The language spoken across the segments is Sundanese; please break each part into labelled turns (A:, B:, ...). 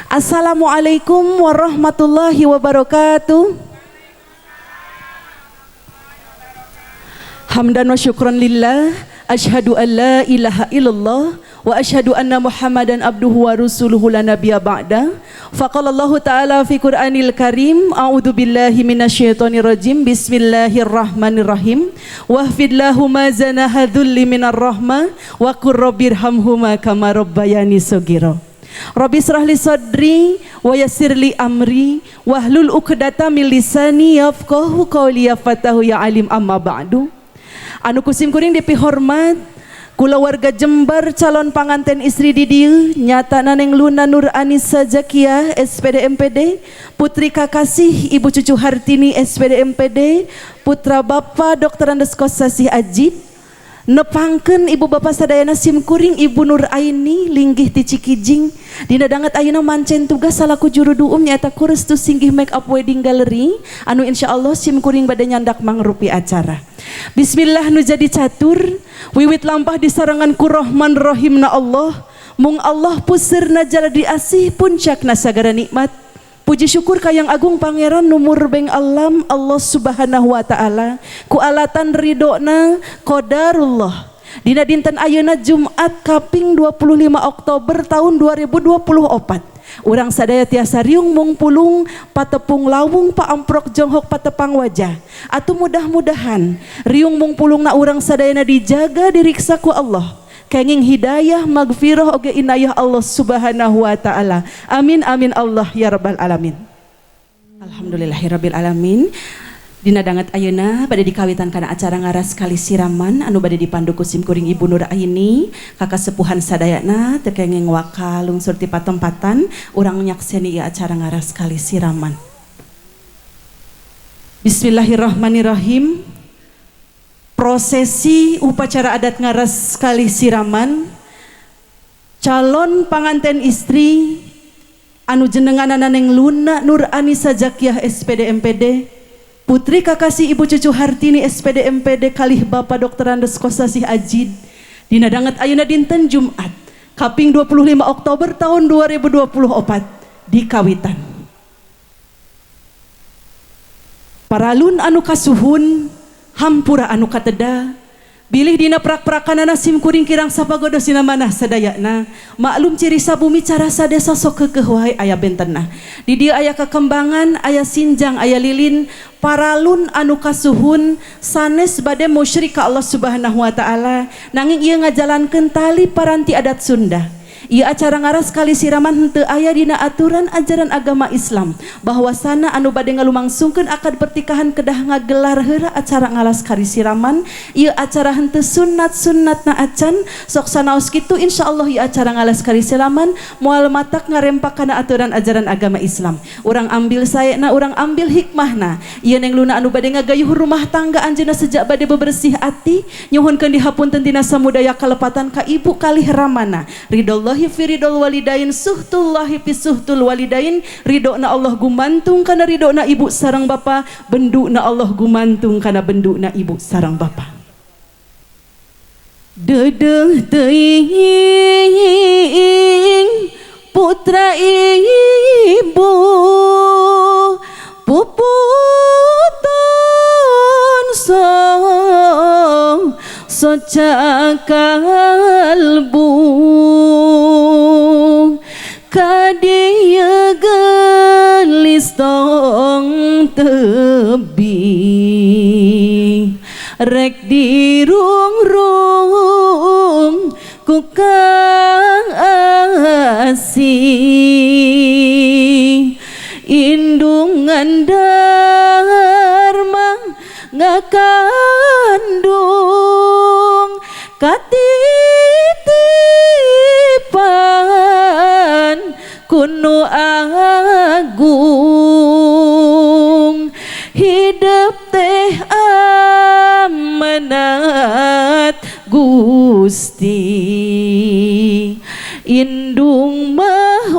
A: Assalamualaikum warahmatullahi wabarakatuh. Hamdan wa syukran lillah, asyhadu an la ilaha illallah wa asyhadu anna Muhammadan abduhu wa rasuluhu la nabiyya ba'da. Faqala Allah ta'ala fi Qur'anil Karim, a'udzu billahi minasyaitonir rajim, bismillahirrahmanirrahim. Wahfid lahuma zanaha dzulli minar rahmah wa qur rabbirhamhuma kama rabbayani shaghira. Rabbi israh li sadri wa yassir li amri wahlul 'uqdatam min lisani yafqahu qawli ya fatahu ya alim, amma ba'du. Anu kusim kuring dipihormat kula warga Jember calon panganten istri di dieu nyata Neneng Luna Nur Anissa Zakiah SPD MPD, putri kakasih Ibu Cucu Hartini SPD MPD, putra Bapak Dr. Andes Kosasih Ajid. Nepangkeun ibu bapak sadayana sim kuring Ibu Nur Aini linggih ti Cikijing dina danget ayeuna mancen tugas salaku juru duum nyaeta Kurestu Singgih Make Up Wedding Gallery anu insyaallah sim kuring bade nyandak mangrupi acara. Bismillah nu jadi catur wiwit lampah disarengan ku Rahman Rahim na Allah, mung Allah pusirna jaladi asih puncakna sagara nikmat. Puji syukur kayang agung pangeran numur beng alam Allah subhanahu wa ta'ala ku alatan ridona qadarullah dina dinten ayeuna Jumat kaping 25 Oktober tahun 2024 urang sadaya tiasa riung mung pulung patepung lawung paamprok jonghok patepang wajah. Atuh mudah-mudahan riung mung pulungna urang sadayana dijaga diriksa ku Allah, kenging hidayah magfirah oge inayah Allah subhanahu wa ta'ala. Amin amin Allah ya rabbal alamin. Alhamdulillahirabbil alamin. Dina danget ayeuna bade dikawitan kana acara ngaras kali siraman anu bade dipandu ku sim kuring Ibu Nur Aini kakak sepuhan sadayana teu kenging waka lungsur ti patempatan urang nyakseni ieu acara ngaras kali siraman. Bismillahirrahmanirrahim. Prosesi upacara adat ngaras kali siraman calon panganten istri anu jenengan Neneng Luna Nur Anissa Zakiah SPD MPD, putri kakasih Ibu Cucu Hartini SPD MPD kalih Bapak Dr. Andes Kosasih Ajid dina danget ayeuna dinten Jumat kaping 25 Oktober tahun 2024 di kawitan. Paralun anu kasuhun hampura anu kateda bilih dina prak-prakanana sim kuring kirang sapagodo sinamanah sadayana maklum ciri sabumi cara sadesa sok keukeuh wae aya bentenna di dieu aya kekembangan aya sinjang aya lilin. Paralun anu kasuhun sanes bade musyrik ka Allah subhanahu wa ta'ala nanging ieu ngajalankeun tali paranti adat Sunda. Ieu acara ngaras kali siraman henteu aya dina aturan ajaran agama Islam bahwasana anu bade ngalumangsungkeun akad pertikahan kedah ngagelar heula acara ngaras kali siraman. Ieu acara henteu sunat-sunatna acan sok sanaos kitu insyaallah ieu acara ngaras kali siraman moal matak ngarempak kana aturan ajaran agama Islam. Urang ambil saena, urang ambil hikmahna. Ieu Neng Luna anu bade ngagayuh rumah tangga anjeunna sejak bade bebersih ati nyuhunkeun dihapunten tina samudaya kalepatan ka ibu kalih ramana. Ridallah fi ridol walidain suhtullahi fi suhtul walidain, ridona Allah gumantung kana ridona ibu sareng bapa, benduna Allah gumantung kana benduna ibu sareng bapa. Dedeh teuing putra ibu puputan soca kalbu kadieu geulis tong tebi rek dirung-rung ku kasih indungan dharma ngakandung katitipan kunu agung hidup teh amanat Gusti indung mah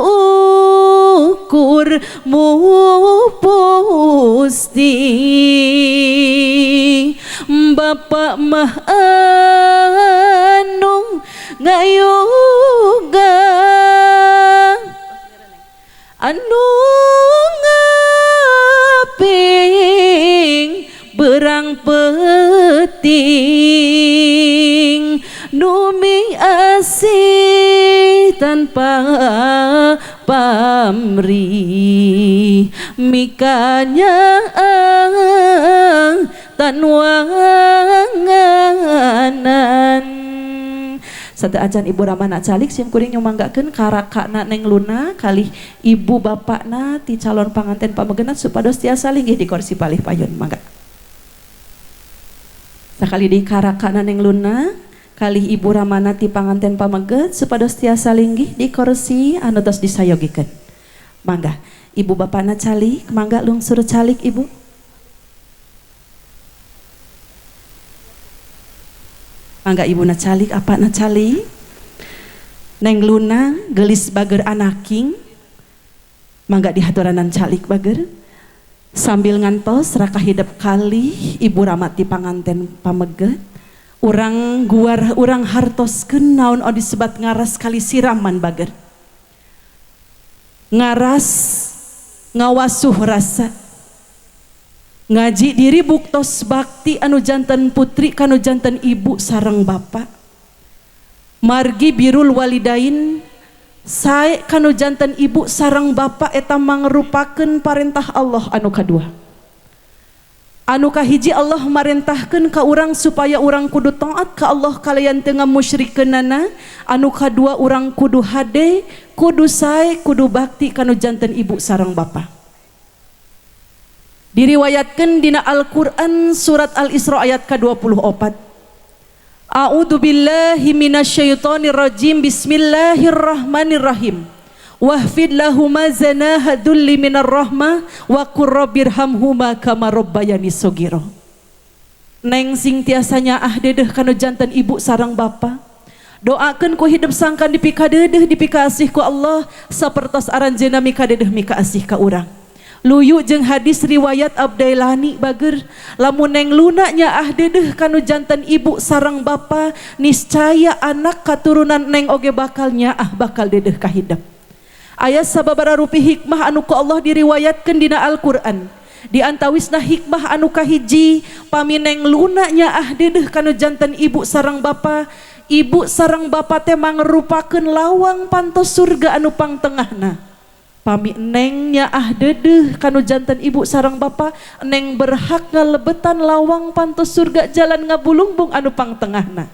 A: ukur mupusti bapak mah anu ngayuga. Anu ngaping berang peting numi asih tanpa pamrih mikanya tanwanganan. Sateu acan Ibu Ramana calik sim kuring nyumanggakeun karakana Neng Luna kalih ibu bapakna ti calon panganten pamegenat supados tiasa linggih di kursi palih payun, mangga. Sakali di karakana Neng Luna kalih Ibu Ramana ti panganten pameget supados tiasa linggih di kursi anu tos disayogikeun, mangga. Ibu bapakna calik, mangga lungsur calik ibu. Mangga ibu na calik, apa na calik. Neng Luna gelis bager anaking, mangga dihaturanan calik bager sambil ngantos raka hidep kali Ibu Ramati panganten pameget. Urang guar urang hartoskeun naon anu disebat ngaras kali siraman bager. Ngaras ngawasuh rasa ngaji diri buktos bakti anu janten putri kanu janten ibu sareng bapa. Margi birul walidain sae kanu janten ibu sareng bapa eta mangrupakeun parentah Allah anu kadua. Anu kahiji Allah marentahkeun ka urang supaya urang kudu taat ka Allah kalayan teu ngamusyrikeunana. Anu kadua urang kudu hade, kudu sae, kudu bakti kanu janten ibu sareng bapa. Diriwayatkeun dina Al-Qur'an surat Al-Isra ayat ka-24. A'udzu billahi minasyaitonir rajim. Bismillahirrahmanirrahim. Wahfid lahuma zanaha dzulli minar rahmah wa qur rabbirhamhuma kama rabbayani shaghira. Neng sing tiasa nyaah dedeh kanu janten ibu sareng bapa. Doakeun ku hidup sangkan dipikadedeh dipikasih ku Allah sapertos aranjeuna mikadedeh mikaasih ka urang. Luyu jeung hadis riwayat Abdailani bager, lamun Neng Luna nyaah dedeh kanu janten ibu sareng bapa, niscaya anak katurunan neng oge bakal nyaah bakal dedeh ka hidep. Aya sababaraha rupi hikmah anu ku Allah diriwayatkeun dina Al-Qur'an. Di antawisna hikmah anu kahiji, pami Neng Luna nyaah dedeh kanu janten ibu sareng bapa, ibu sareng bapa teh mangrupakeun lawang pantos surga anu pangtengahna. Pami neng nyaah dedeh kanu janten ibu sareng bapa, neng berhak ngalebetan lawang pantos surga jalan ngabulungbung anu pangtengahna.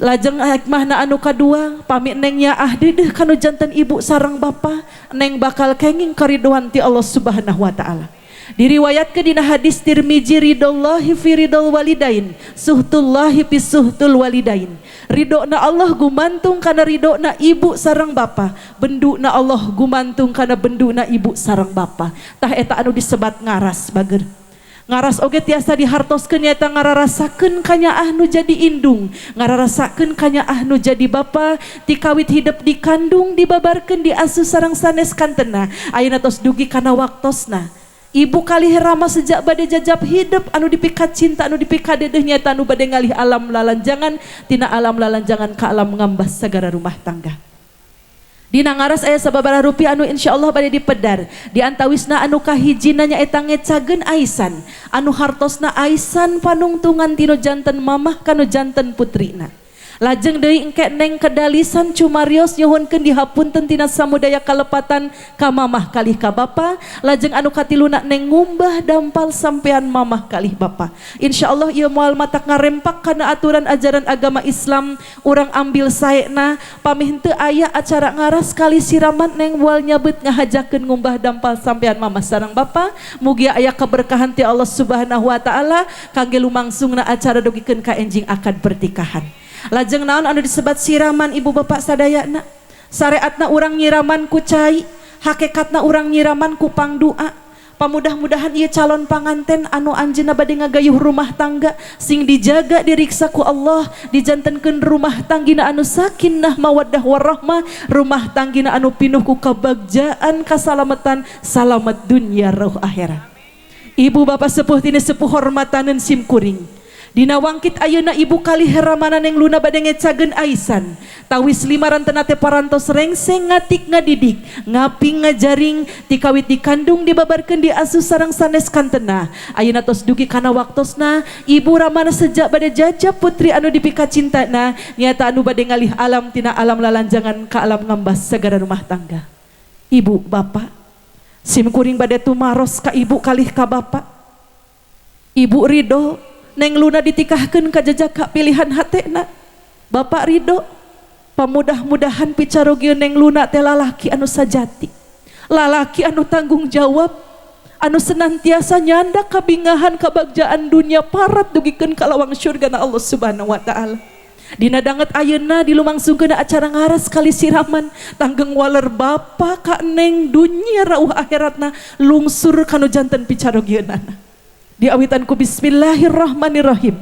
A: Lajeng hikmahna anu kadua, pami neng nyaah dedeh kanu janten ibu sareng bapa, neng bakal kenging karidoan ti Allah Subhanahu wa taala. Diriwayatkeun dina hadis Tirmizi, ridallahi fi ridal walidain, suhtullahi fi suhtul walidain. Ridona Allah gumantung kana ridona ibu sareng bapa, benduna Allah gumantung kana benduna ibu sareng bapa. Tah eta anu disebat ngaras bager. Ngaras oge tiasa dihartoskeun nyaeta ngararasakeun kanyaah nu jadi indung, ngararasakeun kanyaah nu jadi bapa, ti kawit hidep dikandung dibabarkeun diasuh sareng sanes kantena, ayeuna tos dugi kana waktosna. Ibu kalih rama sejak bade jajab hidup anu dipikat cinta anu dipikadedeh nyaeta anu bade ngalih alam lalanjangan tina alam lalanjangan ka alam ngambas sagara rumah tangga. Dina ngaras aya sababaraha rupi anu insyaallah bade dipedar. Di antawisna anu kahijina nyaeta ngecageun aisan, anu hartosna aisan panungtungan tinu janten mamah kanu janten putrina. Lajeng deui engke neng kedalisan cumarios nyuhunkeun dihapunten tina samudaya kalepatan ka mamah kalih ka bapa. Lajeng anu katiluna neng ngumbah dampal sampean mamah kalih bapa. Insyaallah ieu moal matak ngarempak kana aturan ajaran agama Islam, urang ambil saena pamih henteu aya acara ngaras kali siraman neng moal nyabet ngahajakeun ngumbah dampal sampean mamah sareng bapa. Mugia aya keberkahan ti Allah Subhanahu wa taala kangge lumangsungna acara dugikeun ka enjing akad pertikahan. Lajeng naon anu disebat siraman ibu bapak sadayana? Sareatna urang nyiraman ku cai, hakikatna urang nyiraman ku pangdua. Pamudah-mudahan ieu calon panganten anu anjeunna bade ngagayuh rumah tangga sing dijaga diriksa ku Allah, dijantenkeun rumah tanggina anu sakinah mawaddah warahmah, rumah tanggina anu pinuh ku kabagjaan kasalamatan, salamet dunya rauh akhirat. Ibu bapak sepuh tini sepuh hormataneun sim kuring. Dina wangkit ayeuna ibu kalih ramana Neng Luna bade ngecageun aisan. Tawis 5 rantena teh parantos rengseng ngatik ngadidik, ngaping ngajaring, tikawit dikandung dibabarkeun diasuh sareng sanes kantena. Ayeuna tos dugi kana waktosna ibu ramana sejak bade jajab putri anu dipika cintana, nyata anu bade ngalih alam tina alam lalanjangan ka alam ngambas sagara rumah tangga. Ibu bapak, sim kuring bade tumaros ka ibu kalih ka bapak. Ibu ridho Neng Luna ditikahkeun ka jejaka pilihan hatena. Bapak ridho, pamudah-mudahan picarogeun Neng Luna teh lalaki anu sajati, lalaki anu tanggung jawab, anu senantiasa nyandak kabingahan kabagjaan dunia parat dugikeun ka lawang surga na Allah Subhanahu wa taala. Dina danget ayeuna dilumangsungkeun acara ngaras kali siraman tanggeng waler bapa ka neng dunia rauh akhiratna lungsur kanu janten picarogieunana. Diawitan ku bismillahirrahmanirrahim.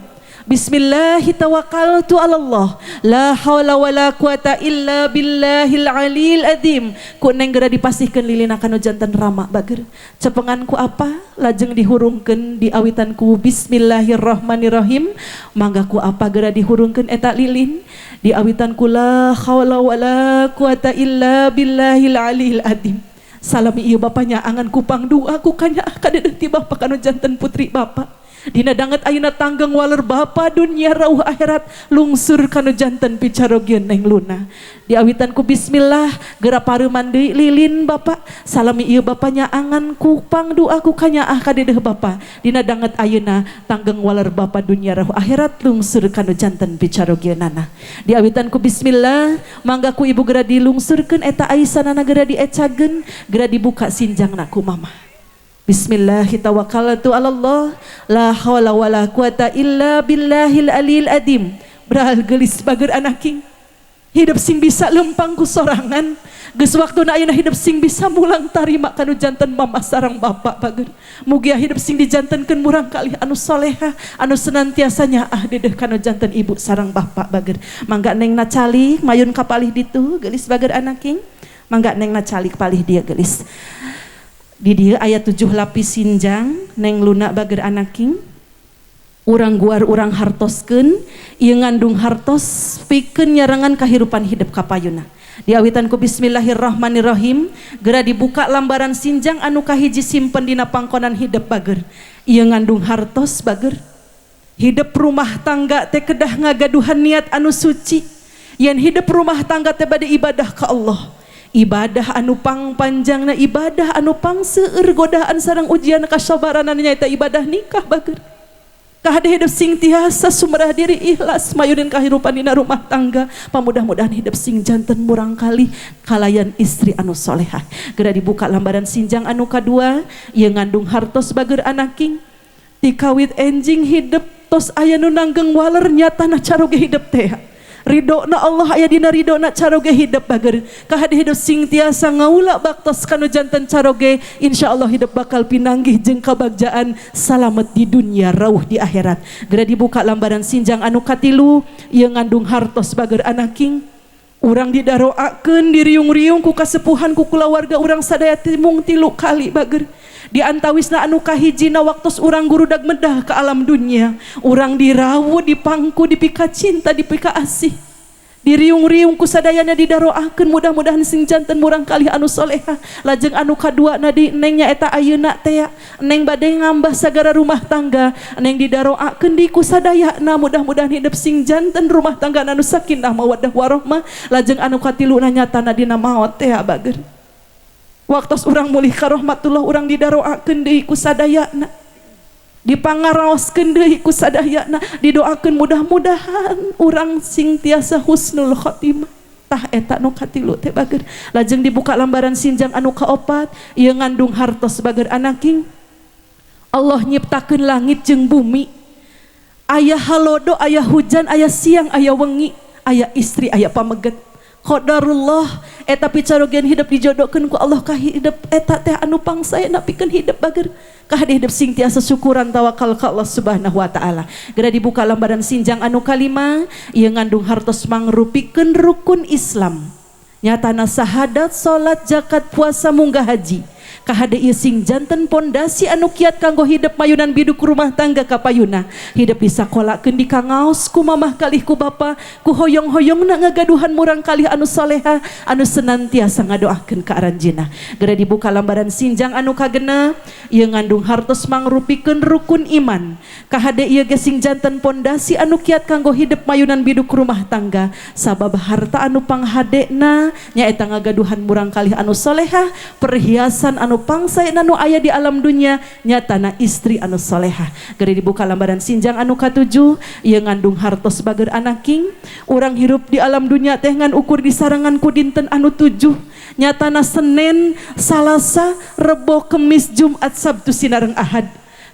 A: Bismillahi tawakkaltu ala Allah. La haula wala quwata illa billahil aliyil azim. Ku neng geura dipasihkeun lilina kanu janten rama bager. Cepengan ku apa? Lajeng dihurungkeun diawitan ku bismillahirrahmanirrahim. Mangga ku apa geura dihurungkeun eta lilin? Diawitan ku la haula wala quwata illa billahil aliyil azim. Salami ieu bapanya angan kupang dua ku kanyaah kadeudeung ti bapa kanu janten putri bapa. Dina danget ayeuna tanggeng waler bapa dunia rauh akhirat lungsur kanu janten picarogieun Neng Luna. Diawitan ku bismillah geura pareuman deui lilin bapa. Salami ieu bapanya angan kupang dua ku kanyaah kadeudeung bapa. Dina danget ayeuna tanggeng waler bapa dunia rauh akhirat lungsur kanu janten picarogieunana. Diawitan ku bismillah mangga ku ibu geura dilungsurkeun eta aisanana geura diecageun geura dibuka sinjangna ku mama. Bismillahi tawakkaltu ala Allah la haula wala quwata illa billahil aliyil azim. Beral gelis bager anaking. Hidup sing bisa lempang ku sorangan. Geus waktuna ayeuna hidup sing bisa mulang tarima kanu janten mama sareng bapak bager. Mugia hidup sing dijantenkeun murang kalih anu soleha, anu senantiasa nyaah dedeh kanu janten ibu sareng bapak bager. Mangga neng nacalik mayun kapalih ditu gelis bager anaking. Mangga neng nacalik palih dia gelis. Di dia ayat 7 lapis sinjang Neng Luna bager anaking. Urang guar urang hartoskeun ieu ngandung hartos pikeun nyarengan kahirupan hidup kapayuna. Diawitan ku bismillahirrahmanirrahim geura dibuka lambaran sinjang anu kahiji simpen dina pangkonan hidup bager. Ieu ngandung hartos bager. Hidup rumah tangga teh kedah ngagaduhan niat anu suci. Yen hidup rumah tangga teh bade ibadah ka Allah. Ibadah anu pang panjangna ibadah anu pang seueur godaan sareng ujian kasabaranana nyaeta ibadah nikah bager. Kahade hidup sing tiasa sumrah diri ikhlas mayunin kahirupan dina rumah tangga. Pamudah-mudahan hidup sing janten murang kali kalayan istri anu solehah. Geura dibuka lambaran sinjang anu kadua ieu ngandung hartos bager anaking. Tikawit enjing hidup tos aya nu nanggeng waler nyatana caroge hidup teh. Ridona Allah aya dina ridona caroge hidup bager. Kahade hidup sing tiasa ngaula baktos kanu janten caroge, insyaallah hidup bakal pinanggih jeung kabagjaan salamet di dunia rauh di akhirat. Geura dibuka lambaran sinjang anu katilu ieu ngandung hartos bager anaking. Urang didaroakeun diriung-riung ku kasepuhan ku kulawarga urang sadaya timung 3 kali bager. Di antawisna anu kahijina waktos urang gurudag medah ke alam dunia, urang dirawu dipangku dipika cinta dipika asih, diriung-riung ku sadayana didaroakeun mudah-mudahan sing janten murang kalih anu soleha. Lajeng anu kadua na di nengnya eta ayeuna teh neng bade ngambah sagara rumah tangga, neng didaroakeun di ku sadayana mudah-mudahan hidup sing janten rumah tangga anu sakinah mawaddah warahmah. Lajeng anu katiluna nyatana dina maot teh bager. Waktos urang mulih ka rahmatullah urang didaroakeun deui ku sadayana, dipangaraoskeun deui ku sadayana, didoakeun mudah-mudahan urang sing tiasa husnul khotimah. Tah eta nu katilu teh bager. Lajeng dibuka lambaran sinjang anu kaopat ieu ngandung hartos bager anaking. Allah nyiptakeun langit jeung bumi, aya halodo, aya hujan, aya siang, aya wengi, aya istri, aya pameget. Qadarullah eta picarogeun hidup dijodohkeun ku Allah ka hidup eta teh anu pangsaena pikeun hidup bager. Kahade hidup sing tiasa syukuran tawakal ka Allah Subhanahu wa taala. Geura dibuka lambaran sinjang anu kalima ieu ngandung hartos mangrupikeun rukun Islam. Nyatana sahadat, salat, zakat, puasa, munggah haji. Kahade ieu sing janten pondasi anu kiat kanggo hidup mayunan biduk rumah tangga kapayuna. Hidup disakolakeun di kangaos ku mamah kalih ku bapa, ku hoyong-hoyongna ngagaduhan murang kalih anu soleha anu senantiasa ngadoakeun ka aranjeunna. Geura dibuka lambaran sinjang anu kagenep, ieu ngandung hartos mangrupikeun rukun iman. Kahade ieu ge sing janten pondasi anu kiat kanggo hidup mayunan biduk rumah tangga, sabab harta anu panghadena nyaeta ngagaduhan murang kalih anu soleha, perhiasan anu pangsaena nu aya di alam dunya nyatana istri anu soleha. Geura dibuka lambaran sinjang anu katujuh, ieu ngandung hartos bager anaking. Urang hirup di alam dunya teh ngan ukur disarengan ku dinten anu 7, nyatana Senin, Salasa, Rebo, Kemis, Jumat, Sabtu sinareng Ahad.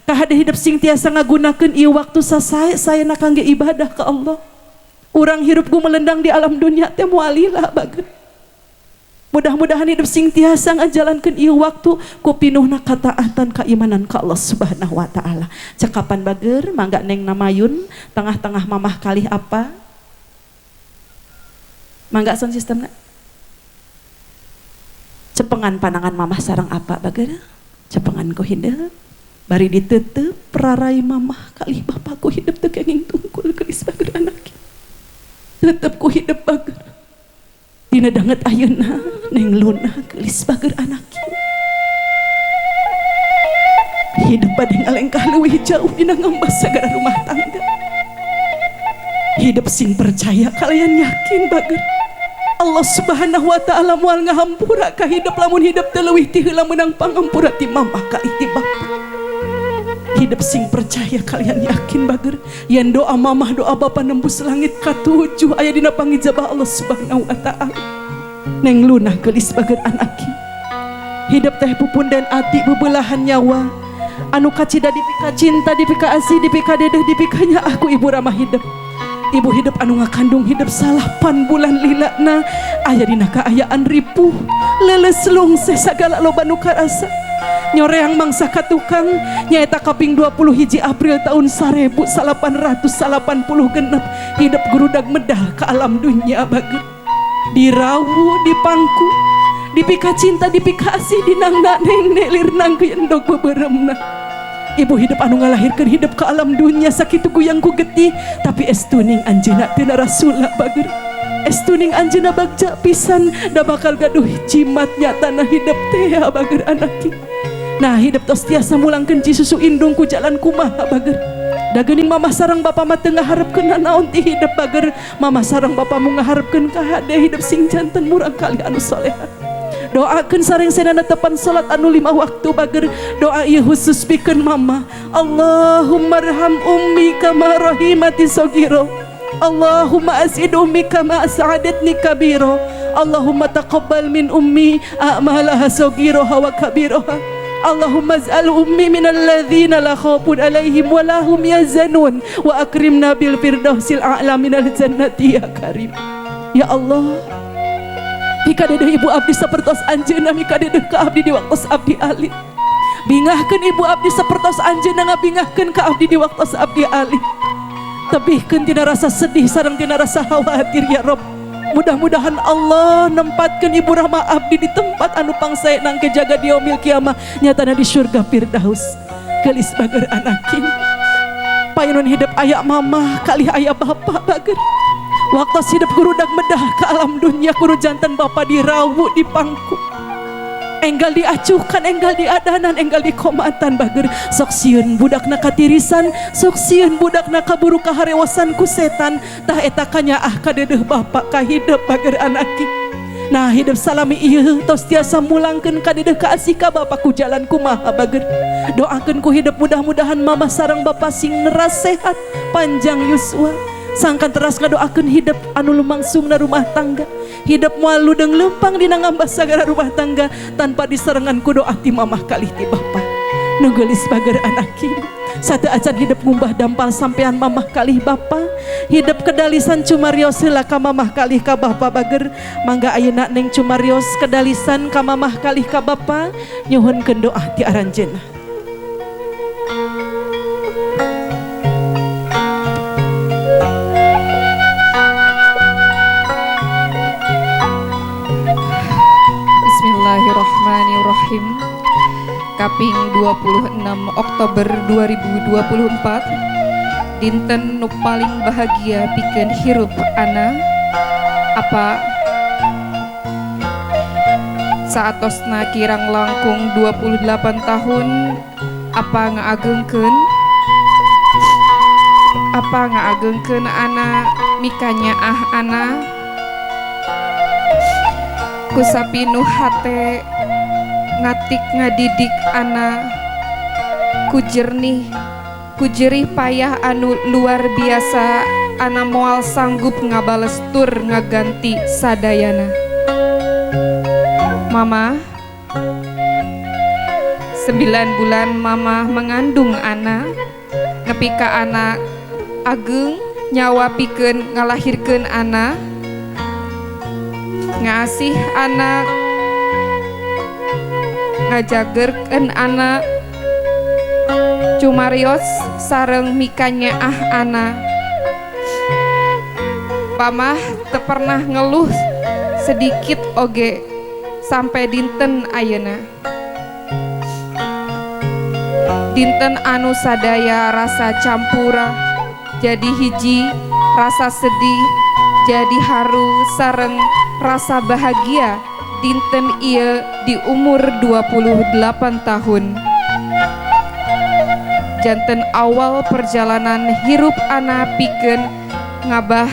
A: Kahade hidup sing tiasa ngagunakeun ieu waktu sasae-saena kangge ibadah ka Allah. Urang hirup gumelendang di alam dunya teh moal lila bager. Mudah-mudahan hidup sing tiasa ngajalankeun ieu waktu ku pinuhna kataatan keimanan ka Allah Subhanahu wa taala. Cekapan bager mangga neng namayun tengah-tengah mamah kalih apa? Mangga sound systemna. Cepengan panangan mamah sareng apa bager? Cepengan ku hideung. Bari ditutup prarai mamah kalih bapakku hidup teu kenging tungkul geulis bager anak. Tetep ku hidup bager. Dina danget ayeuna neng Luna geulis bager anak. Hidup bade ngalengkah leuwih jauh dina ngambas sagala rumah tangga. Hidup sing percaya kalian yakin bager. Allah Subhanahu wa taala moal ngahampura ka hidup lamun hidup teu leuwih ti heula meunang pangampura ti mamah ka ti bapa. Hidup sing percaya kalian yakin bager yen doa mamah doa bapa nembus langit katujuh aya dina pangijabah Allah Subhanahu wa taala. Neng Luna geulis bager anaki. Hidup teh pupunden ati bebelahan nyawa anu kacida dipika cinta dipika asih dipika dedeh dipikanya aku ibu ramah hidup. Ibu hidup anu ngakandung hidup 8 bulan lilana aya dina kaayaan ripuh leuleus lungseh sagala loba nu karasa. Nyoreang mangsa ka tukang nyaeta kaping 21 April tahun 1886 hidup gurudag medal ke alam dunia bager. Dirawu dipangku dipika cinta dipika asih dinangna neng lirnang endog beberemna. Ibu hidup anu ngalahirkeun hidup ke alam dunia sakitu guyang ku getih tapi estuning anjeunna teu rasula bager. Estuning anjeunna bagja pisan da bakal gaduh jimat nyatana hidup teh bager anaki. Nah hidup tos tiasa mulangkeun ci susu indung ku jalan kumaha bager. Da geuning mamah sareng bapa mah teu ngaharepkeun nanaon ti hidup bager. Mamah sareng bapa mu ngaharepkeun ka hade hidup sing janten murang kali anu soleha. Doakeun sareng senana tepan salat anu 5 waktu bager. Doa ieu khusus pikeun mama. Allahumma arham ummi kama rahimati sogiro. Allahumma as'id ummi kama as'adatni kabiro. Allahumma taqabbal min ummi a'malaha sogiroha wa kabiroha. Allahumma az'al ummi minal ladzina la khaufun alaihim wa la hum yahzanun wa akrimna bil firdausil a'la minal jannati ya karim. Ya Allah, mikadedeh ibu abdi sapertos anjeunna mikadedeh ka abdi di waktos abdi alit. Bingahkeun ibu abdi sapertos anjeunna ngabingahkeun ka abdi di waktos abdi alit. Tebihkeun tina rasa sedih sareng tina rasa khawatir ya Rob. Mudah-mudahan Allah nempatkan ibu rahmah abdi di tempat anu pangsae nangke jaga di yaumil kiamah nyatana di surga firdaus. Geulis bager anaking. Payunun hidup ayah mamah kalih ayah bapak bager. Waktu hidup gurudag medah ke alam dunia guru jantan bapak dirawu di pangku. Enggal diacuhkan, enggal diadanan, enggal dikomatan bager. Sok sieun budakna katirisan, sok sieun budakna kaburu kaharewasan ku setan. Tah eta kanyaah kadeudeeh bapak ka hidup bager anaki. Nah hidup salami ieu tos tiasa mulangkeun kadeudeeh ka asih ka bapak ku jalan kumaha bager. Doakeun ku hidup mudah-mudahan mama sareng bapak sing neras sehat panjang yuswa. Sangkan teras ngadoakeun hidup anu lumangsungna rumah tangga. Hidup moal ludeung leumpang dina ngambas sagala rumah tangga tanpa diserengan ku doa ti mamah kalih ti bapa. Nu geulis bager anaki. Satu acan hidup ngumbah dampal sampean mamah kalih bapa. Hidup kedalisan cumarios heula ka mamah kalih ka bapa bager. Mangga ayeuna neng cumarios kedalisan ka mamah kalih ka bapa nyuhunkeun doa ti aranjeunna.
B: Bismillahirrahmanirrahim. Kaping 26 Oktober 2024, dinten nu paling bahagia pikeun hirup ana. Apa saatosna kirang langkung 28 tahun apa ngaagengkeun ana, mikanyaah ana ku sapinuh hate, ngatik ngadidik ana ku jernih, ku jerih payah anu luar biasa. Ana moal sanggup ngabales tur ngaganti sadayana. Mama, 9 bulan mama mengandung ana, nepi ka ana ageng, nyawa pikeun ngalahirkeun ana, ngasih anak, ngajagerkeun anak, cumarios sareng mikanyaah ana. Pamah teu pernah ngeluh sedikit oge sampai dinten ayeuna, dinten anu sadaya rasa campura jadi hiji, rasa sedih jadi haru sareng rasa bahagia. Dinten ieu di umur 28 tahun janten awal perjalanan hirup ana pikeun ngabah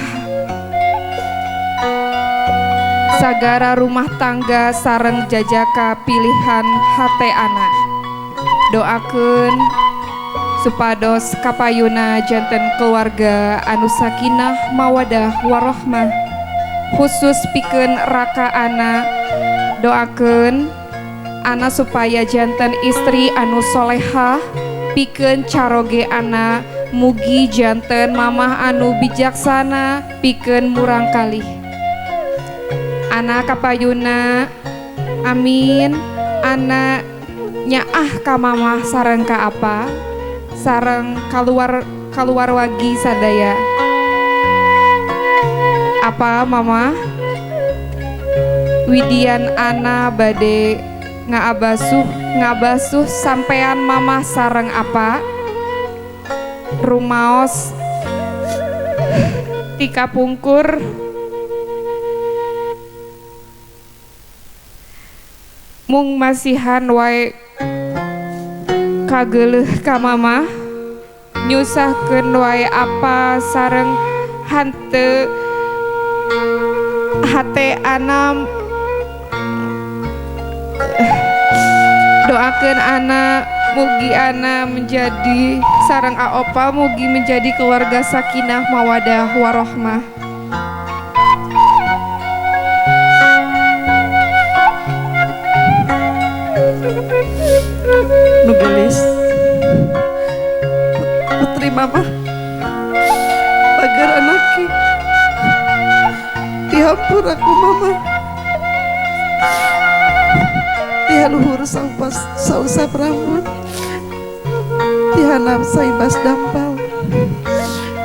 B: sagara rumah tangga sareng jajaka pilihan hate ana. Doakeun supados kapayuna janten keluarga anu sakinah, mawadah, warohmah. Khusus pikeun raka ana, doakeun ana supaya janten istri anu solehah. Pikeun caroge ana, mugi janten mamah anu bijaksana pikeun murangkalih ana kapayuna. Amin. Ana nyaah ka mamah sareng ka apa sareng kaluar kaluar wagi sadaya. Apa, mama, Widian ana bade ngaabasuh ngabasuh sampean mamah sareng apa, rumaos ti kapungkur. Mung masihan wae kageuleuh ka mamah, nyusahkeun wae apa sareng hanteu hate ana. Doakeun ana, mugi ana menjadi sareng aopa mugi menjadi keluarga sakinah, mawadah, warohmah.
A: Nu geulis, putri mama, bager anaki, dihampura ku mama ti luhur saupas sausap rambut, ti handap saibas dampal.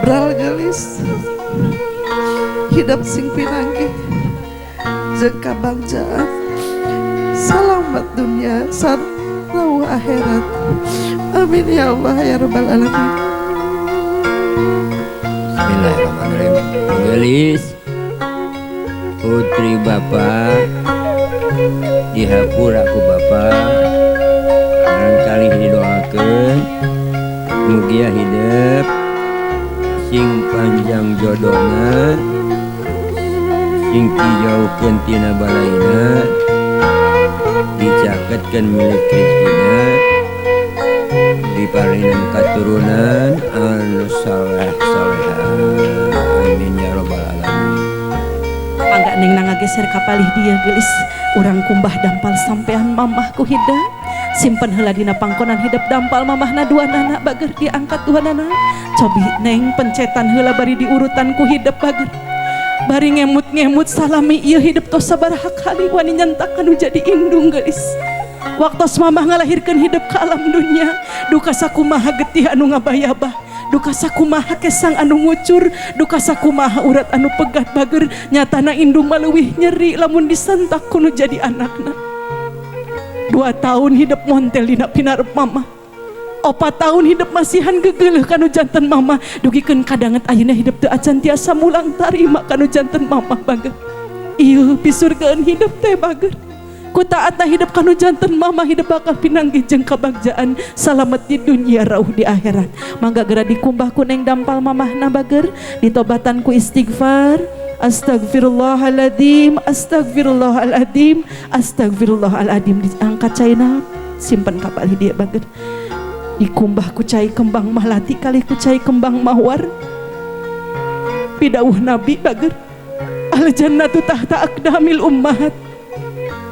A: Bral geulis, hidep sing pinanggih jeung kabagjaan, salamat dunia sareng akhirat. Amin ya Allah ya rabbal alamin.
C: Bismillahirrahmanirrahim. Geulis, putri bapak, dihapura ku bapak, barangkali didoakeun mugia hidep sing panjang jodohna, sing dijauhkeun tina balaina, dicaketkeun milik rezekina, diparinan katurunan anu saleh soleha. Amin ya robbal alamin.
A: Mangga neng, ngageser ka palih dieu, geulis. Urang kumbah dampal sampean mamah ku hidep. Simpen heula dina pangkonan hidep dampal mamahna duanana, bager diangkat duanana. Cobi neng, pencetan heula bari diurutan ku hidep, bager. Bari ngemut-ngemut salami ieu hidep tos sabaraha kali wani nyentak anu jadi indung, geulis. Waktos mamah ngalahirkeun hidep ke alam dunia, duka sakumaha getih anu ngabayabah, duka sakumaha kesang anu ngucur, duka sakumaha urat anu pegat, bager. Nyatana indung mah leuwih nyeri lamun disentak ku nu jadi anakna. 2 tahun hidup montel dina pinarep mama. 4 tahun hidup masihan gegeleuh kanu janten mama. Dugikeun kadanget ayeuna hidup teu acan tiasa mulang tarima kanu janten mama bager. Ieu pisurgeun hidup teh bager. Ku taatna hidup kanu janten mama hidup bakal pinanggih jeung kabagjaan salamet di dunia rauh di akhirat. Mangga geura dikumbah ku neng dampal mamahna bager, ditobatan ku istighfar. Astagfirullahaladzim, astagfirullahaladzim, astagfirullahaladzim. Diangkat caina, simpen kapal dia bager. Dikumbah ku cai kembang malati kali ku cai kembang mawar. Pidauh Nabi bager. Al jannatu tahta aqdamil ummahat.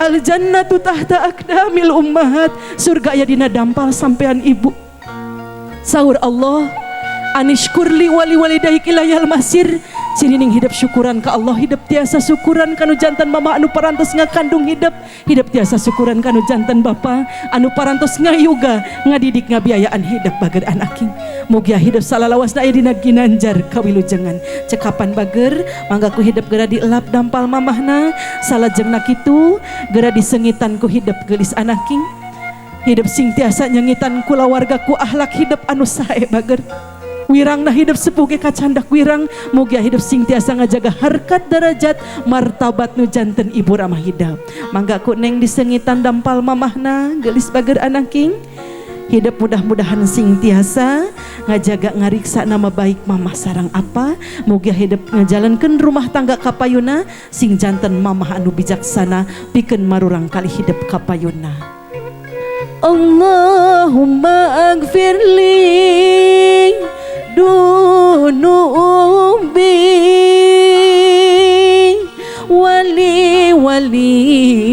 A: Al jannatu tahta aqdamil ummahat. Surga aya dina dampal sampean ibu. Sahur Allah, anishkurli wali walidaik ilayal masir. Cirining hidup syukuran ka Allah, hidup tiasa syukuran kanu jantan mama anu parantos ngakandung hidup, hidup tiasa syukuran kanu jantan bapa anu parantos ngayuga ngadidik ngabiayaan hidup bager anaking. Mugia hidup salalawasna aya dina ginanjar kawilujengan. Cekapan bager, mangga ku hidup geura dielap dampal mamahna, salajengna kitu geura disengitan ku hidup geulis anaking. Hidup sing tiasa nyengitan kulawarga ku akhlak hidup anu sae bager. Wirangna hidup sepuh ge kacandak wirang, mugia hidup sing tiasa ngajaga harkat derajat martabat nu janten ibu ramah hidup. Mangga ku neng disengitan dampal mamahna geulis bager anaking. Hidup mudah-mudahan sing tiasa ngajaga ngariksa nama baik mamah sarang apa, mugia hidup ngajalankeun rumah tangga kapayuna sing janten mamah anu bijaksana pikeun marurang kali hidup kapayuna. Allahumma agfirli dunubi wali walidayya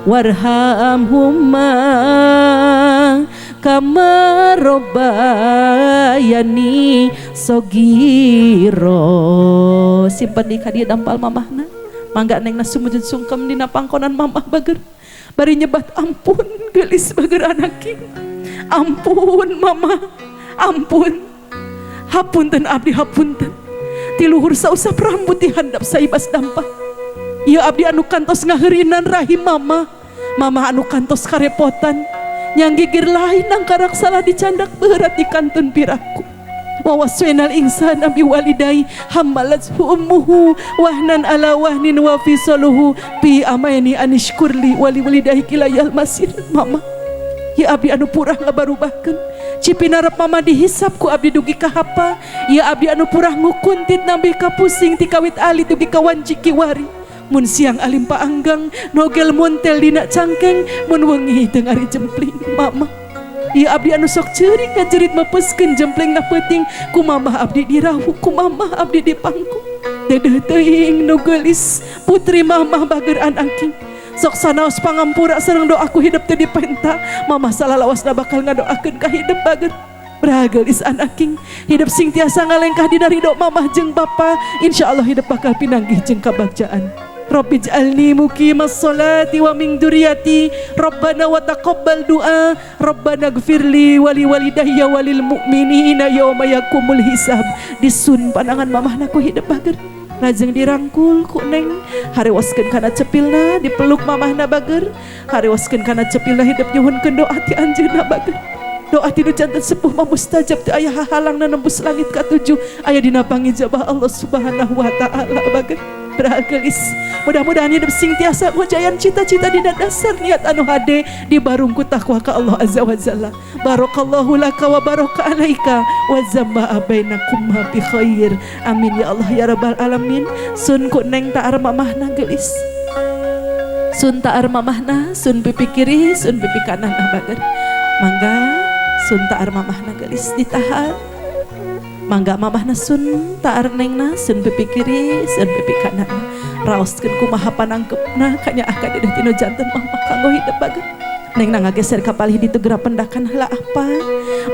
A: warhamhuma kama robbayani sogiro. Simpen di kadieu dampal mamahna. Mangga nengna sumujud sungkem dina pangkonan mamah bager. Bari nyebat ampun geulis bager anaking. Ampun mama, ampun. Hapunten abdi hapunten. Tiluhur sausap rambut di handap saibas dampah. Ieu abdi anu kantos ngaheurinan rahim mama. Mama anu kantos karepotan. Yang gigir lain nangkarak salah dicandak berat di kantun piraku. Wa waswainal insana biwalidai hamalathu ummuhu wahnan ala wahnin wa fisaluhu bi amaini anishkurli wali walidai kilayal masir. Mama, ya abdi anu purah ngabarubahkeun cipinarep mama dihisap ku abdi dugi ka hapa. Ya abdi anu purah ngukuntit nambih kapusing ti kawit alit dugi ka wanci kiwari. Mun siang alim paanggang nogel montel dina cangkeng, mun wengi teu ngari jempling. Mama, ya abdi anu sok ceurik ngajerit mepeskeun jempling na peuting, ku mamah abdi dirahu, ku mamah abdi dipangku. Dedeuh teuing nu geulis putri mamah bager anaking. Sok sanaos pangampura sareng doaku hidup teu dipenta. Mamah salalawasna bakal ngadoakeun ka hidup bager. Bragelis anaking, hidup sing tiasa ngalengkah dina ridho mamah jeung bapa, insyaallah hidup bakal pinanggih jeung kabagjaan. Rabbi ij'alni muqimas sholati wa min dzurriyyati rabbana wa taqabbal du'a rabbana ighfirli wa li walidayya wa lil mu'minina yauma yaqumul hisab. Disun panangan mamahna ku hidup bager. Lajeng dirangkul ku neng, harewaskeun kana cepilna, dipeluk mamahna bager, harewaskeun kana cepilna hidup nyuhunkeun doa ti anjeunna bager. Doa ti nu janten sepuh mah mustajab teu aya hahalangna nembus langit katujuh, aya dina pangijabah Allah Subhanahu wa taala bager. Bergelis, mudah-mudahan hidup sing tiasa ngujayan cita-cita dina dasar niat anu hade dibarung ku takwa ka Allah Azza wa Jalla. Barakallahu laka wa baraka alaika wa zamma bainakum bi khair. Amin ya Allah ya rabbal alamin. Sun ku neng taar mamahna geulis. Sun taar mamahna, sun pipi kiri, sun pipi kanan bager. Mangga sun taar mamahna geulis ditahan. Mangga mamahna sun taar nengna, sun pipi kiri, sun pipi kanan. Raoskeun kumaha panangkepna kanyaah ka dedeh tinu janten mamah kanggo hidup bager. Nengna ngageser ka palih ditu geura pendakan heula apa.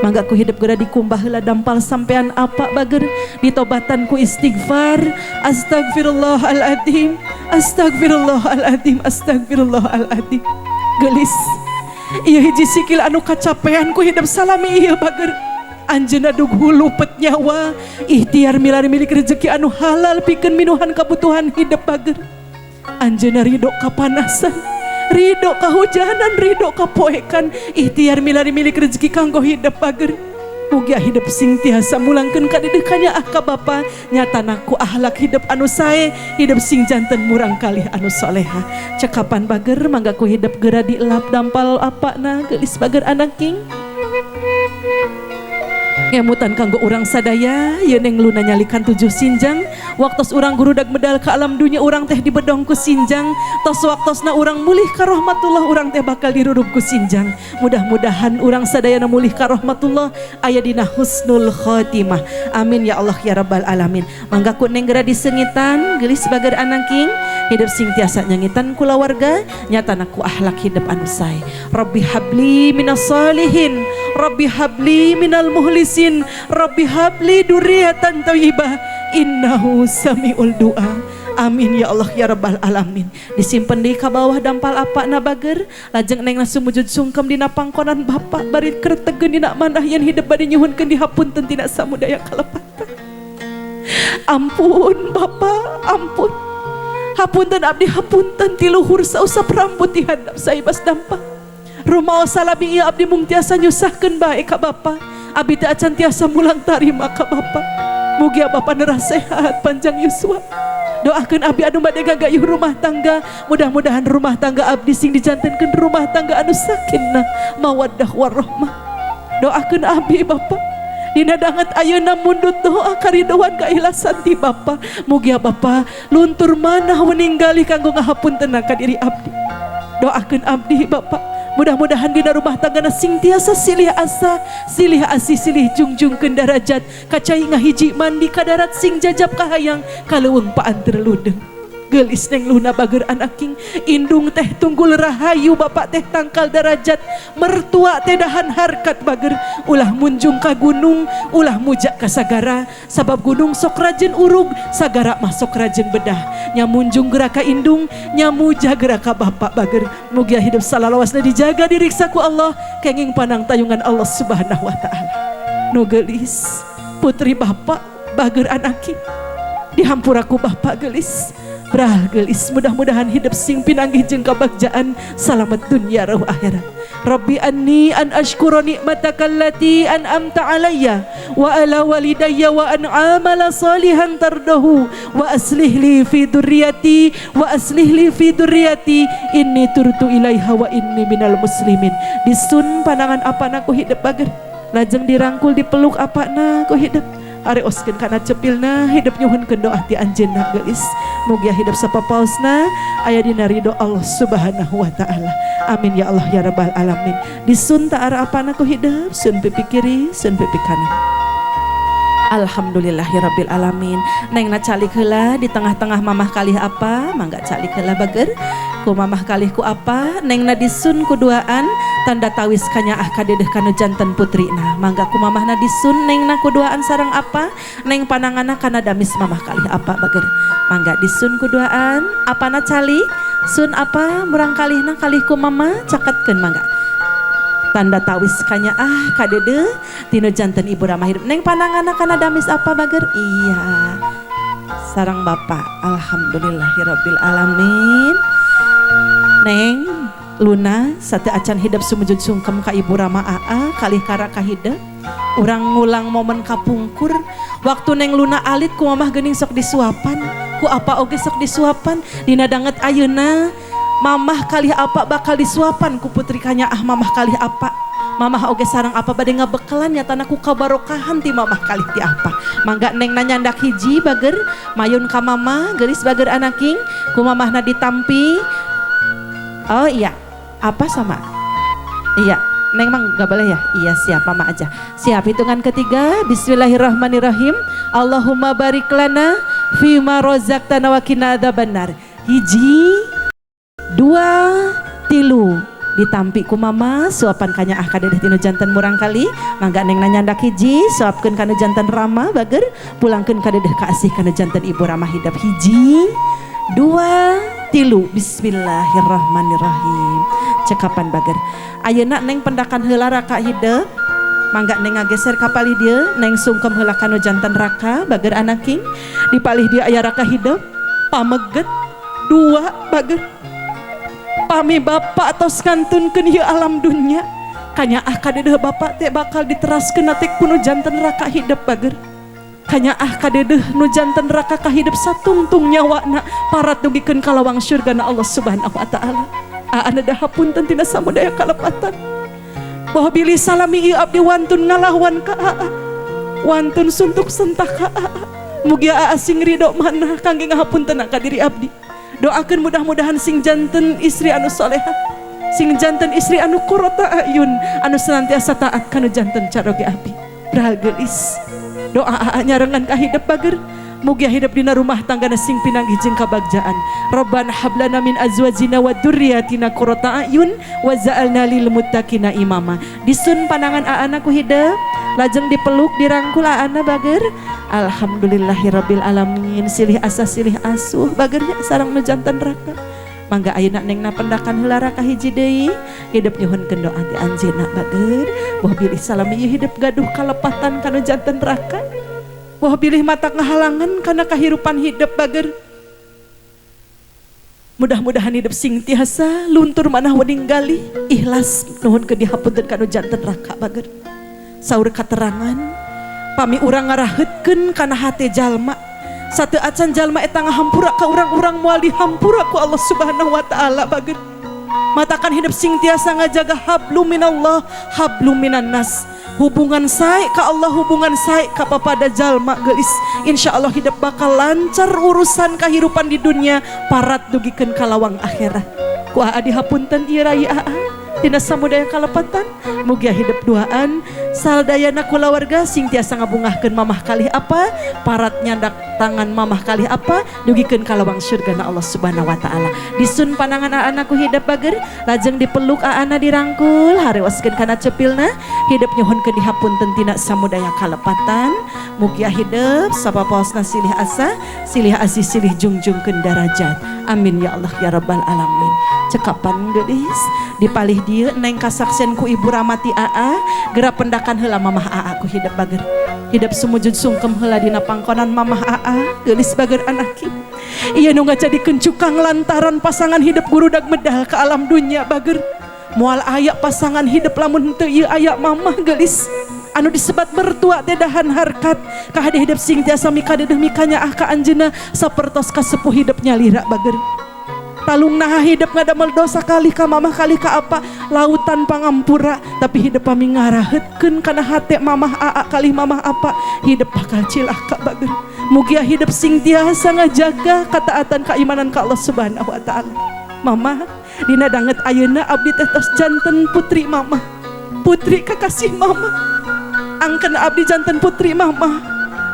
A: Mangga ku hidup geura dikumbah heula dampal sampean apa bager. Ditobatan ku istighfar. Astagfirullahaladzim, astagfirullahaladzim, astagfirullahaladzim. Geulis, ieu hiji sikil anu kacapean ku hidup salami ieu bager. Anjeunna dug hulupet nyawa, ikhtiar milari milik rezeki anu halal pikeun minuhan kabutuhan hidup bager. Anjeunna ridho kapanasan, Ridho kahujanan, ridho kapoekan, ikhtiar milari milik rezeki kanggo hidup bager. Mugia hidup sing tiasa mulangkeun kadidekanya ah ka Bapa, nyatana ku ahlak hidup anu sae, hidup sing janten murang kalih anu soleha. Cekapan bager mangga ku hidup geura dielap dampal apana geulis bager anak king. Ngemutan kanggo urang sadaya ye Neng Luna nyalikan 7 sinjang. Waktos urang gurudag medal ke alam dunia urang teh dibedong ku sinjang. Tos waktosna urang mulih ka rahmatullah urang teh bakal dirurub ku sinjang. Mudah-mudahan urang sadayana mulih ka rahmatullah aya dina husnul khotimah. Amin ya Allah ya rabbal alamin. Mangga ku Neng geura disengitan geulis bager anangking hidup sing tiasa nyengitan kulawarga nyatana ku ahlak hidup anu sae. Rabbi habli minas salihin, Rabbi habli minal muhlisin, Rabbi habli duriyatan thayyibah innahu samiul du'a. Amin ya Allah ya rabbal alamin. Disimpen di ka bawah dampal apa na bager, lajeng Neng sumujud sungkem dina pangkonan bapak bari kertegeun dina manah yen hidup bade nyuhunkeun dihapunten tina samudaya kalepatan. Ampun bapak, ampun. Hapunten abdi hapunten ti luhur sausap rambut di handap saibas dampak. Rumaos salami ieu abdi mung tiasa nyusahkeun bae ka bapa. Abdi teh acan tiasa mulang tarima ka bapa. Mugia bapa nerah sehat panjang yuswa. Doakeun abdi anu bade gagayuh rumah tangga, mudah-mudahan rumah tangga abdi sing dijantenkeun rumah tangga anu sakinah, mawaddah warahmah. Doakeun abdi bapa. Dina danget ayeuna mundut doa karidoan keikhlasan ti bapa. Mugia bapa luntur manah meninggali kanggo ngahapunten ka diri abdi. Doakeun abdi bapa. Mudah-mudahan dina rumah tangga sing tiasa silih asa, silih asih, silih jungjungkeun darajat, kacai ngahiji mandi kadarat sing jajab kahayang, kaleuweung paanter ludeng. Geulis Neng Luna bager anaking, indung teh tunggul rahayu, bapak teh tangkal darajat, mertua teh dahan harkat bager, ulah munjung ka gunung, ulah mujak ka sagara, sabab gunung sok rajin urug, sagara mah sok rajin bedah. Nya munjung geraka indung, nya muja geraka bapak bager. Mugia hidup salalawasna dijaga diriksa ku Allah, kenging panang tayungan Allah Subhanahu wa taala. Nu geulis putri bapak bager anaking, dihampura ku bapak geulis. Brah geulis, mudah-mudahan hidup sing pinanggih jeung kabagjaan, salamet dunia rauh akhirat. Rabbi anni an ashkura ni'mataka allati an'amta alayya wa ala walidayya wa an amala salihan tardahu wa aslih li fi dzurriyyati wa aslih li fi dzurriyyati inni turtu ilaiha wa inni minal muslimin. Disun pandangan apana ku hidup bager, lajeng dirangkul dipeluk apana ku hidup. Areoskeun kana cepilna hidup nyuhunkeun doa ti anjeunna geulis. Mugia hidup sapapaosna aya dina ridho Allah Subhanahu wa taala. Amin ya Allah ya rabbal alamin. Disun ta ara apana ku hidup, sun pipi kiri, sun pipi kanan. Alhamdulillahirabbil alamin. Neng na calik heula di tengah-tengah mamah kalih apa, mangga calik heula bager. Ku mamah kalih ku apa, neng na disun kuduaan tanda tawis kanyaah kadedeh kanu janten putrina. Mangga ku mamahna disun neng na kuduaan sarang apa, neng panangana kana damis mamah kalih apa bager. Mangga disun kuduaan, apana calik, sun apa murang kalihna kalih ku mama caketkeun mangga. Tanda tawis kanyaah kadede tinu janten ibu ramah hidup. Neng panangana kana damis apa bager? Iya. Sarang bapak. Alhamdulillahirabbil alamin. Neng Luna sate acan hidup sumujud sungkem ka ibu rama aa kalih karaka hidup. Urang ngulang momen kapungkur waktu Neng Luna alit ku mamah geuning sok disuapan, ku apa oge sok disuapan. Dina danget ayeuna mamah kalih apa bakal disuapan ku putri kanyaah mamah kalih apa. Mamah oge sarang apa bade ngabekelan nyatana ku kabarokahan ti mamah kalih ti apa. Mangga Neng nanyandak hiji bager mayun ka mamah geulis bager anaking ku mamahna ditampi. Oh iya, apa sama? Iya, Neng mang gak boleh ya? Iya siap, mama aja. Siap, hitungan ketiga. Bismillahirrahmanirrahim. Allahumma barik lana fima rozaqtana wa qina adzabannar. Hiji, dua, tilu. Ditampi ku mama suapan kanyaah kadedeh tinu janten murang kali. Mangga Neng nanyandak hiji, suapkeun kanu janten rama bager, pulangkeun kadedeh kaasih kanu janten ibu ramah hidup. Hiji, dua, tilu. Bismillahirrahmanirrahim. Cekapan bager. Ayeuna Neng pendakan heula raka hidup. Mangga Neng ngageser ka palih dieu, Neng sungkem heula kanu janten raka bager anaking. Di palih dieu aya raka hidup, pameget dua bager. Pami bapak tos ngantunkeun ieu alam dunya, kanyaah kadeudeeh bapak teh bakal diteraskeun teh ku nu janten raka hidep bager. Kanyaah kadeudeeh nu janten raka kahidep satungtung nyawana parat dugikeun ka lawang syurgana Allah Subhanahu wa taala. Aa da hapunten tina samudaya kalepatan. Bahwa bilih salami ieu abdi wantun ngalawan ka aa. Wantun suntuk sentak ka aa. Mugia aa sing ridho mana kangge ngahapunten ka diri abdi. Doakeun mudah-mudahan sing janten istri anu soleha, sing janten istri anu qurrata ayun, anu senantiasa taat kanu janten caroge abdi. Bral geulis. Doa aa nyarengan ka hidep bager. Mugia hidup dina rumah tangga sing pinanggih jeung kabagjaan. Rabbana hablana min azwajina wa dzurriyyatina qurrata a'yun waj'alna lil muttaqina imama. Disun panangan aana ku hidep, lajeng dipeluk dirangkul aana bager. Alhamdulillahirabbil alamin. Silih asah silih asuh bagernya sareng nu janten raka. Mangga ayeuna nengna pendakan heula raka hiji deui, hidep nyuhunkeun doa ti anjeunna bager. Boh bilih salami ieu hidep gaduh kalepatan kana janten raka. Boh bilih mata ngahalangan kana kahirupan hidup bager. Mudah-mudahan hidup sing tiasa luntur manah wening galih ikhlas nuhunkeun dihapunten kana janten raka bager. Saur katerangan pami urang ngaraheutkeun kana hate jalma, satu acan jalma eta ngahampura ka urang-urang moal dihampura ku Allah Subhanahu wa taala bager. Matakan hidup sing tiasa ngajaga hablum minallah hablum minan nas. Hubungan sae ka Allah, hubungan sae ka papada jalma geulis. Insyaallah hidup bakal lancar urusan kahirupan di dunia parat dugikeun ka lawang akhirat. Ku aa dihapunten ieu rai aa tina samudaya kalepatan. Mugia hidup duaan saldayana kulawarga sing tiasa ngabungahkeun mamah kalih apa, parat nyandak tangan mamah kalih apa dugikeun ka lawang syurgana Allah Subhanahu wa taala. Disun panangan aana ku hidep bager, lajeng dipeluk aana dirangkul harewaskeun kana cepilna, hidep nyuhunkeun dihapunten tina samudaya kalepatan. Mugia hidep sapapaosna silih asa, silih asih, silih jungjungkeun darajat. Amin ya Allah ya rabbal alamin. Cekapan geulis dipalih dieu neng kasaksian ku ibu Ramati aa, geura pendakan heula mamah aa ku hidep bager. Hidep sumujud sungkem heula dina pangkonan mamah aa geulis bager anaki. Ieu nu ngajadikeun cukang lantaran pasangan hidup gurudag medal ke alam dunya bager. Moal aya pasangan hidup lamun henteu ieu aya mamah geulis. Anu disebat mertua teh dahan harkat kahade hidup sing tiasa mikadeudeeh mikanyaah ka anjeunna sapertos kasepuh hidup nyalira bager. Talung naha hidup ngadamel dosa kalih ka mamah kalih ka apa lautan pangampura, tapi hidup pami ngaraheutkeun kana hate mamah aa kalih mamah apa hidup bakal cilaka bager. Mugia hidup sing tiasa ngajaga kataatan keimanan ka Allah Subhanahu wa taala. Mamah dina danget ayeuna abdi teh tos janten putri mamah, putri kakasih mamah. Angken abdi janten putri mamah.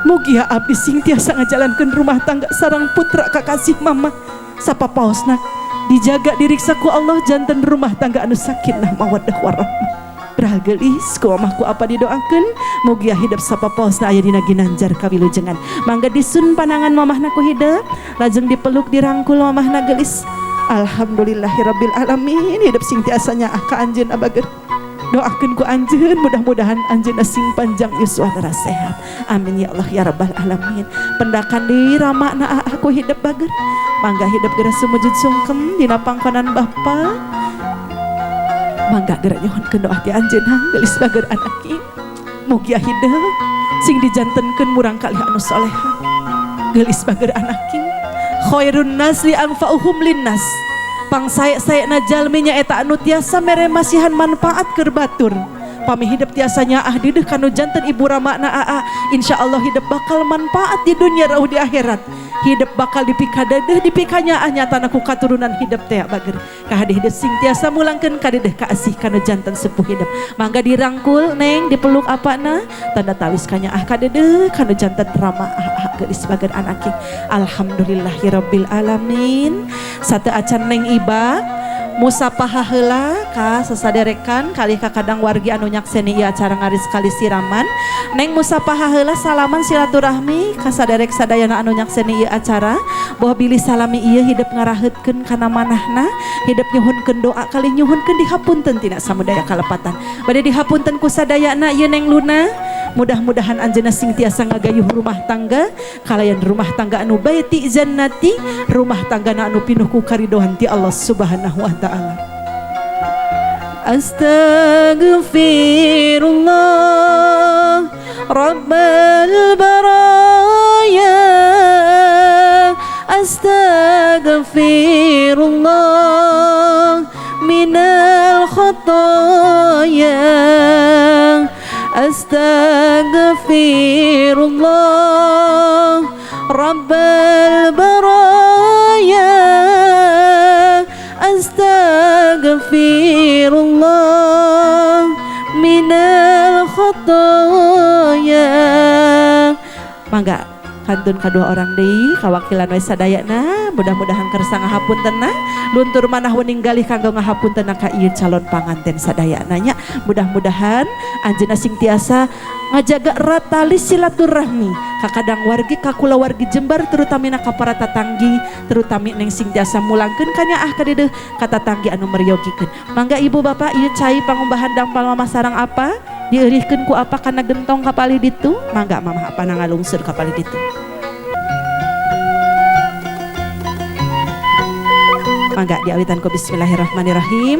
A: Mugia abdi sing tiasa ngajalankeun rumah tangga sareng putra kakasih mamah. Sapapaosna dijaga diriksa ku Allah janten rumah tangga anu sakinah mawaddah warahmah. Bral geulis ku mamah ku apa didoakeun mugia hidup sapapaosna aya dina ginanjar kawilujengan. Mangga disun panangan mamahna ku hidep, lajeng dipeluk dirangkul mamahna geulis. Alhamdulillahirabbil alamin. Hidup sing tiasa nyaah ka anjeun abager. Doakeun ku anjeun mudah-mudahan anjeun sing panjang yuswa sehat. Amin ya Allah ya rabbal alamin. Pendakan di ramana aku hidup bager. Mangga hidup geura sumujud sungkem dina pangkonan bapa. Mangga geura nyuhunkeun doa ti anjeunna geulis bager anaki. Mugia hidup sing dijantenkeun murang kalih anu soleha. Geulis bager anaki. Khairun nas li anfa'uhum linnas. Pangsae-saena jalmi nyaeta anu tiasa mere masihan manfaat keur batur. Pami hidup tiasa nyaah dideuh kanu janten ibu ramana aa, insyaallah hidup bakal manfaat di dunia rauh di akhirat. Hidup bakal dipikadadeuh dipikanyaah nyatana ku katurunan hidup teh bager. Kahade hidup sing tiasa mulangkeun kadeudeeh kaasih kanu janten sepuh hidup. Mangga dirangkul neng dipeluk apana tanda tawis kanyaah kadeudeeh kanu janten rama aa geulis bager anaki. Alhamdulillahirabbil alamin. Satu acan neng iba musapah heula ka sasaderekan kalih kakadang wargi anu nyakseni ieu acara ngaris kali siraman. Neng musapah heula salaman silaturahmi ka saderek sadayana anu nyakseni ieu acara. Bahwa bilih salami ieu hidup ngaraheutkeun kana manahna, hidup nyuhunkeun doa kali nyuhunkeun dihapunten tina samudaya kalepatan. Bade dihapunten ku sadayana ieu Neng Luna. Mudah-mudahan anjeunna sing tiasa ngagayuh rumah tangga kalayan rumah tangga anu baiti jannati, rumah tangga anu pinuh ku karidohan ti Allah Subhanahu wa taala. Astaghfirullah Rabbal baraya, astaghfirullah minal khotoya, astaghfirullah Rabbal baraya, astaghfirullah minal khotoya. Mangga kantun kadua orang deui kawakilan we sadayana, mudah-mudahan kersa ngahapuntenna luntur manah wening galih kanggo ngahapuntenna ka ieu calon panganten sadayana nya. Mudah-mudahan anjeunna sing tiasa ngajaga erat tali silaturahmi kakadang wargi kakula wargi Jembar, terutamina ka para tatanggi, terutami neng sing tiasa mulangkeun kanyaah ka deudeuh ka tatanggi anu meryogikeun. Mangga ibu bapak ieu cai pangumbahan dampal mamah sarang apa dieurihkeun ku apa kana gentong ka palih ditu. Mangga mamah apa ngalungsur ka palih ditu. Mangga diawitan ku bismillahirrahmanirrahim.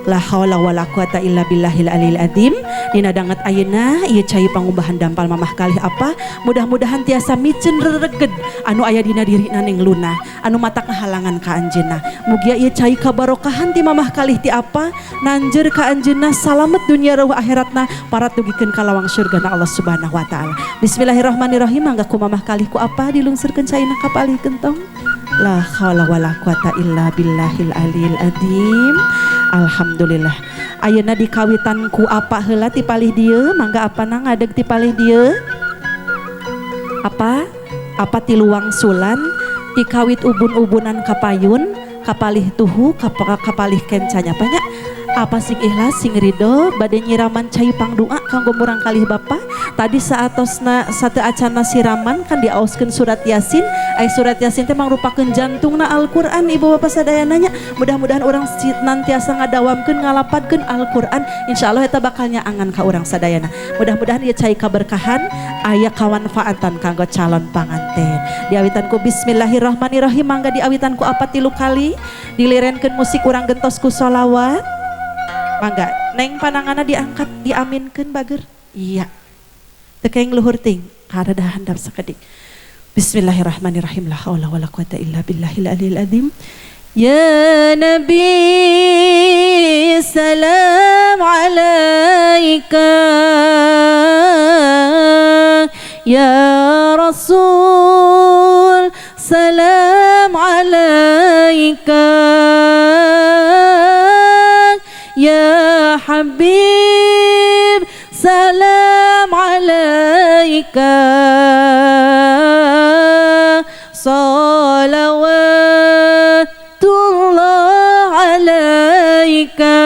A: La haula wala quwata illa billahil aliyil azim. Dina danget ayeuna ieu cai pangumbahan dampal mamah kalih apa, mudah-mudahan tiasa miceun rereged anu aya dina dirina Neng Luna anu matak ngahalangan ka anjeunna. Mugia ieu cai kabarokahan ti mamah kalih ti apa nanjeur ka anjeunna salamet dunia rauh akhiratna parat dugikeun ka lawang surgana Allah Subhanahu wa taala. Bismillahirrahmanirrahim. Mangga ku mamah kalih ku apa dilungsurkeun caina ka palih gentong. La haula wala quwata illa billahil aliyil azim. Alhamdulillah. Ayeuna dikawitan ku apa heula ti palih dieu, mangga apana ngadeg ti palih dieu? Apa? Apa tiluang sulan tikawit ubun-ubunan kapayun, kapalih tuhu, kapalih kencanya banyak. Apa sing ikhlas sing ridho bade nyiraman cai pangdoa kanggo murang kalih bapa. Tadi saatosna satu acana siraman kan diaoskeun surat Yasin. Ai surat Yasin teh mangrupakeun jantungna Al-Qur'an ibu bapak sadayana nya. Mudah-mudahan urang nantiasa ngadawamkeun ngalapadkeun Al-Qur'an, insyaallah eta bakal nyaangan ka urang sadayana. Mudah-mudahan ieu cai kaberkahan aya kamanfaatan kanggo calon panganten. Diawitan ku bismillahirrahmanirrahim. Mangga diawitan ku apa tilu kali dilirenkeun musik urang gentos ku sholawat. Mangga neng panangana diangkat diaminkeun bager. Iya. Tekeng luhur ting karada handap sakedik. Bismillahirrahmanirrahim. La haula wala quwata illa billahil aliyil azim. Ya Nabi salam alaika, ya Rasul salam alaika, ya Habib salam alaika, salawatullah alaika.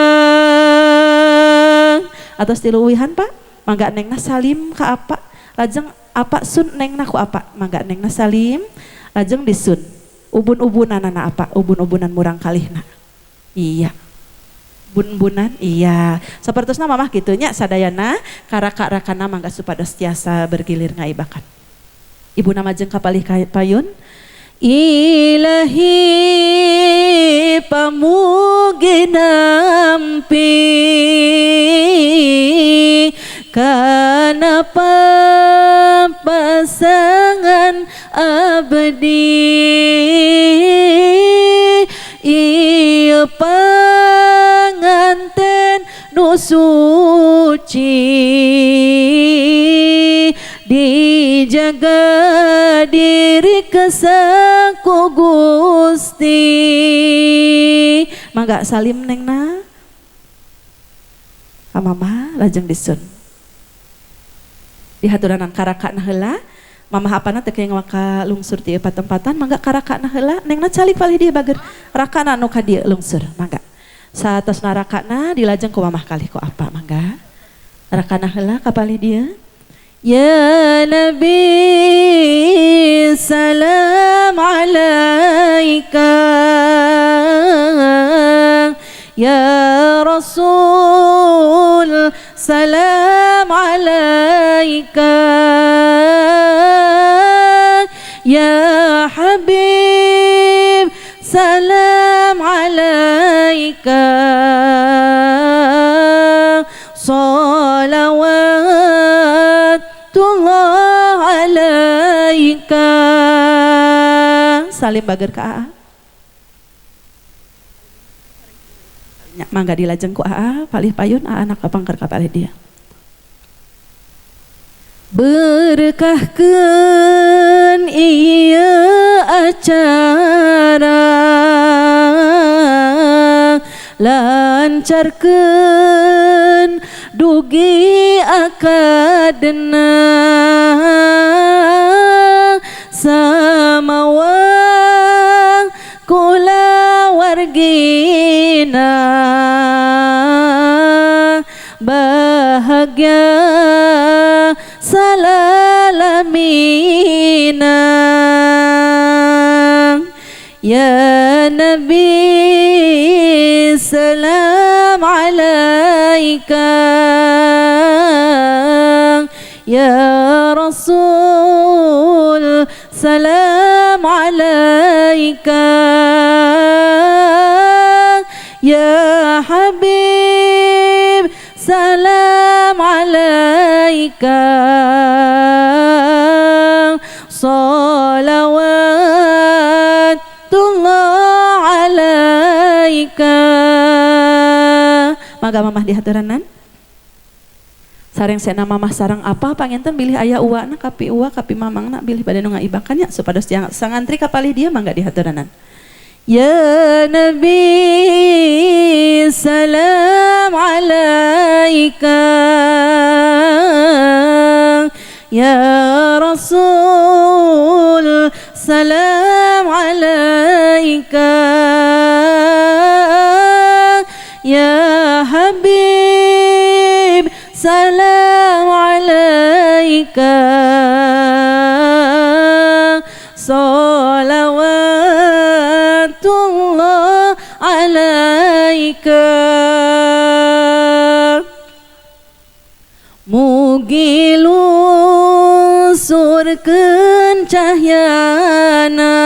A: Atas tiluwihan Pak, mangga nengna salim ka apa, lajeng apa sun nengna ku apa, mangga nengna salim, lajeng disun ubun-ubunan anak apa, ubun-ubunan murang kalihna. Iya. Bun-bunan, iya. Sapertosna mamah kitunya sadayana karaka-rakana mangga supados tiasa bergilir ngaibakan. Ibu nama jeung kapalih payun. Ilahi pamugi nampi kana pasangan abdi, ieu panganten nu suci dijaga diri kesaku Gusti. Mangga salim nengna ka mama lajeng disun dihaturanan karakana heula. Mama apana teu kenging waka lungsur ti patempatan, mangga karakana heula nengna calik palih dieu bager rakana nu ka dieu lungsur mangga. Saatosna rakana dilajeng ku mamah kalih ku apa mangga rakana heula ka palih dieu. Ya Nabi salam alaika, ya Rasul salam alaika, ya Habib salam alaika, salawatullah alaika. Salim bager ka AA. Mangga dilajeng ku AA, palih payun AA anak kapangker ka palih dia. Berkahkeun ieu acara, lancarkeun dugi akadna, samawa kulawargina bahagia salalamina. Ya Nabi salam alaika, ya Rasul salam alaika, ya Habib salam alaika, salawatullah alaika. Mangga mamah dihaturanan. Sareng sena mamah sareng apa panginten bilih aya uwana kapi uwa kapi mamangna bilih bade nu ngaibakan nya supados sangantri kapalih dia mangga dihaturanan. Ya Nabi salam alaika, ya Rasul salam alaika, ya Habib salam alaika, salawatullah alaika. Mugi lusurkeun cahyana,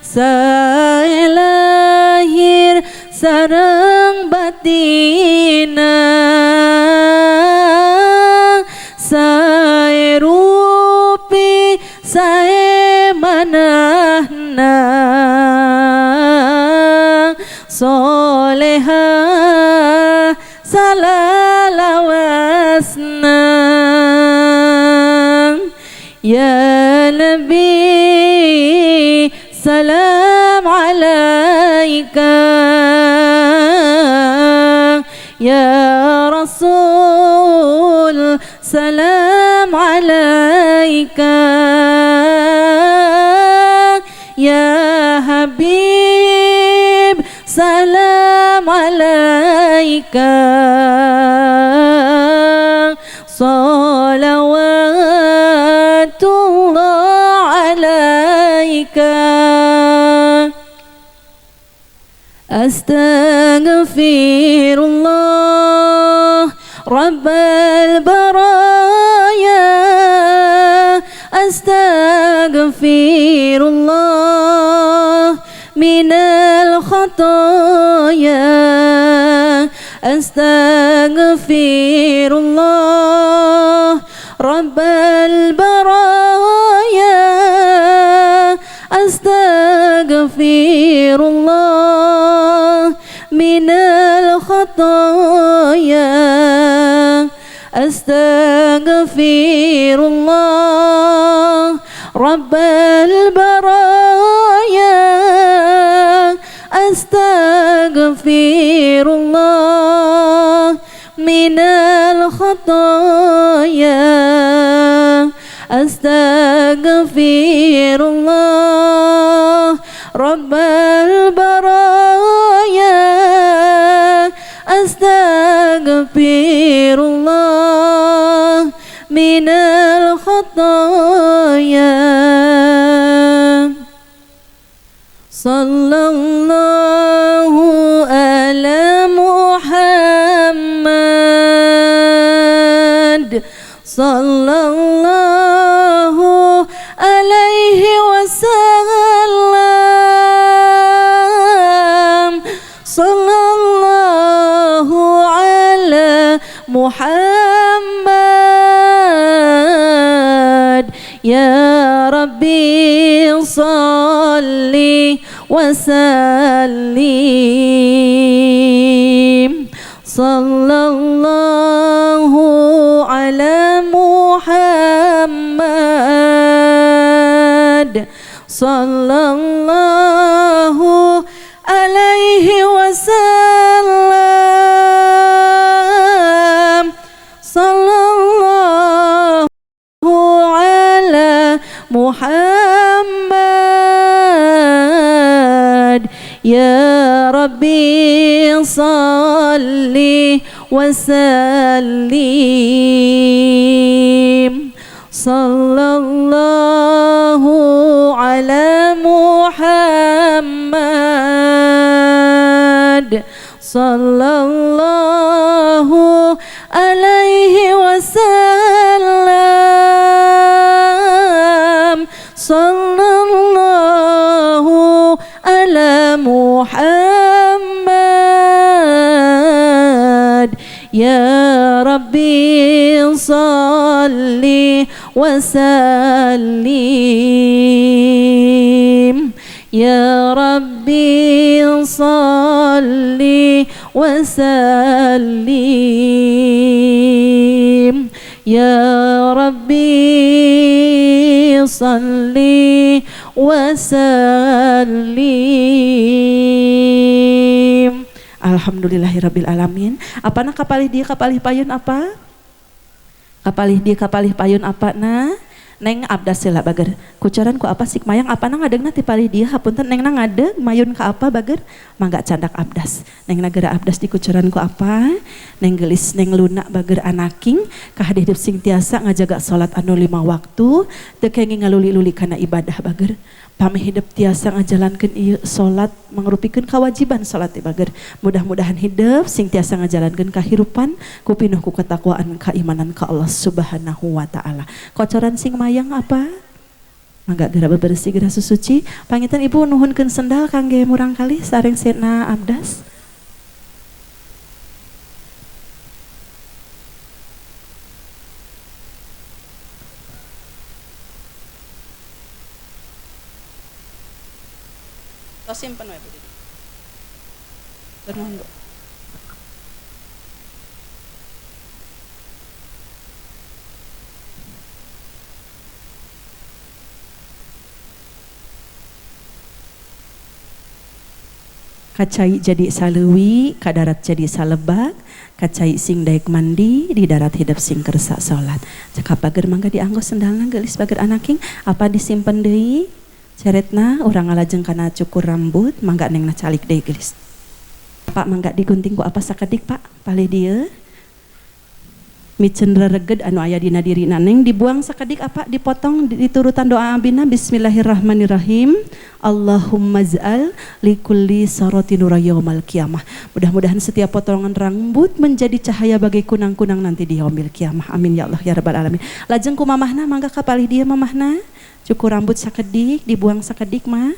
A: sae lahir sareng batina, sae rupi sae manahna, soleha salalawasna. Ya Nabi salam alaika, ya Rasul salam alaika, ya Habib salam alaika, salawatullah alaika. Astaghfirullah Rabbal baraya, astaghfirullah minal khataya, astaghfirullah Rabbal baraya, astaghfirullah minal khataya, astaghfirullah Rabbal baraya, astaghfirullah minal khataya, astaghfirullah Rabbal baraya, astaghfirullah Sallallahu ala Muhammad sallallahu alaihi wasallam. Sallallahu ala Muhammad. Ya Rabbi salli wa sallim. Sallallahu ala Muhammad sallallahu alaihi wasallam. Sallallahu ala Muhammad. Ya Rabbi salli wa sallim. Sallallahu ala Muhammad sallallahu alaihi wasallam. Sallallahu ala Muhammad. Ya Rabbi salli wa sallim. Ya Rabbi salli wa sallim. Ya Rabbi salli wa sallim. Alhamdulillahirabbil alamin. Apana kapalih dia kapalih payun apa? Kapalih dia kapalih payun apa na? Neng abdas sila bager. Kucaran ku apa sik mayang apa na ngadegna ti palih dia hapunten neng na ngadeg mayun ka apa bager? Mangga candak abdas. Neng nagera abdas di kucaran ku apa? Neng gelis neng lunak bager anaking kahade hidup sing tiasa ngajaga salat anu 5 waktu teu kenging ngaluli-luli kana ibadah bager. Pami hidup tiasa ngajalankeun ieu salat mangrupikeun kewajiban salat bager. Mudah-mudahan hidup sing tiasa ngajalankeun kahirupan ku pinuh ku ketakwaan keimanan ka Allah Subhanahu wa taala. Kocoran sing mayang apa? Mangga geura bebersih geura susuci. Panginten ibu nuhunkeun sendal kangge murang kali sareng sena abdas. Simpen wae Bu Didi. Ternuhun Bu. Kacai jadi saleuwi, kadarat jadi salebak, kacai sing daek mandi, di darat hidup sing kersa salat. Cekap bager mangga dianggo sendalna geulis bager anaking, apa disimpen deui? Ceretna urang ngalajeng kana cukur rambut mangga nengna calik deui geulis. Pak mangga digunting ku apa sakedik Pak palih dieu. Miceun rereged anu aya dina dirina neng dibuang sakedik apa dipotong diturutan doa abina bismillahirrahmanirrahim. Allahumma z'al likulli sarati nura yaumal qiyamah. Mudah-mudahan setiap potongan rambut menjadi cahaya bagai kunang-kunang nanti di yaumil qiyamah. Amin ya Allah ya rabbal alamin. Lajeng ku mamahna mangga ka palih dieu mamahna. Cukur rambut sakedik, dibuang sakedik mah.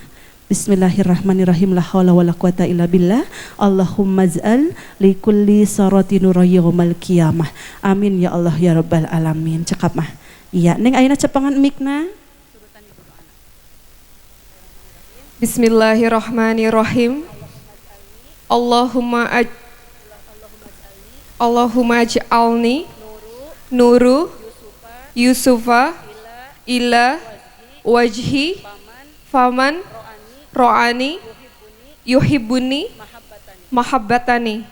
A: Bismillahirrahmanirrahim. La haula wala quwata illa billah. Allahumma z'al likulli sarati nura yaumal qiyamah. Amin ya Allah ya rabbal alamin. Cekap mah. Iya, neng ayeuna cepengan mikna.
B: Bismillahirrahmanirrahim. Allahumma ij'alni nuru Yusufa ila wajhi faman ro'ani yuhibbuni mahabbatani.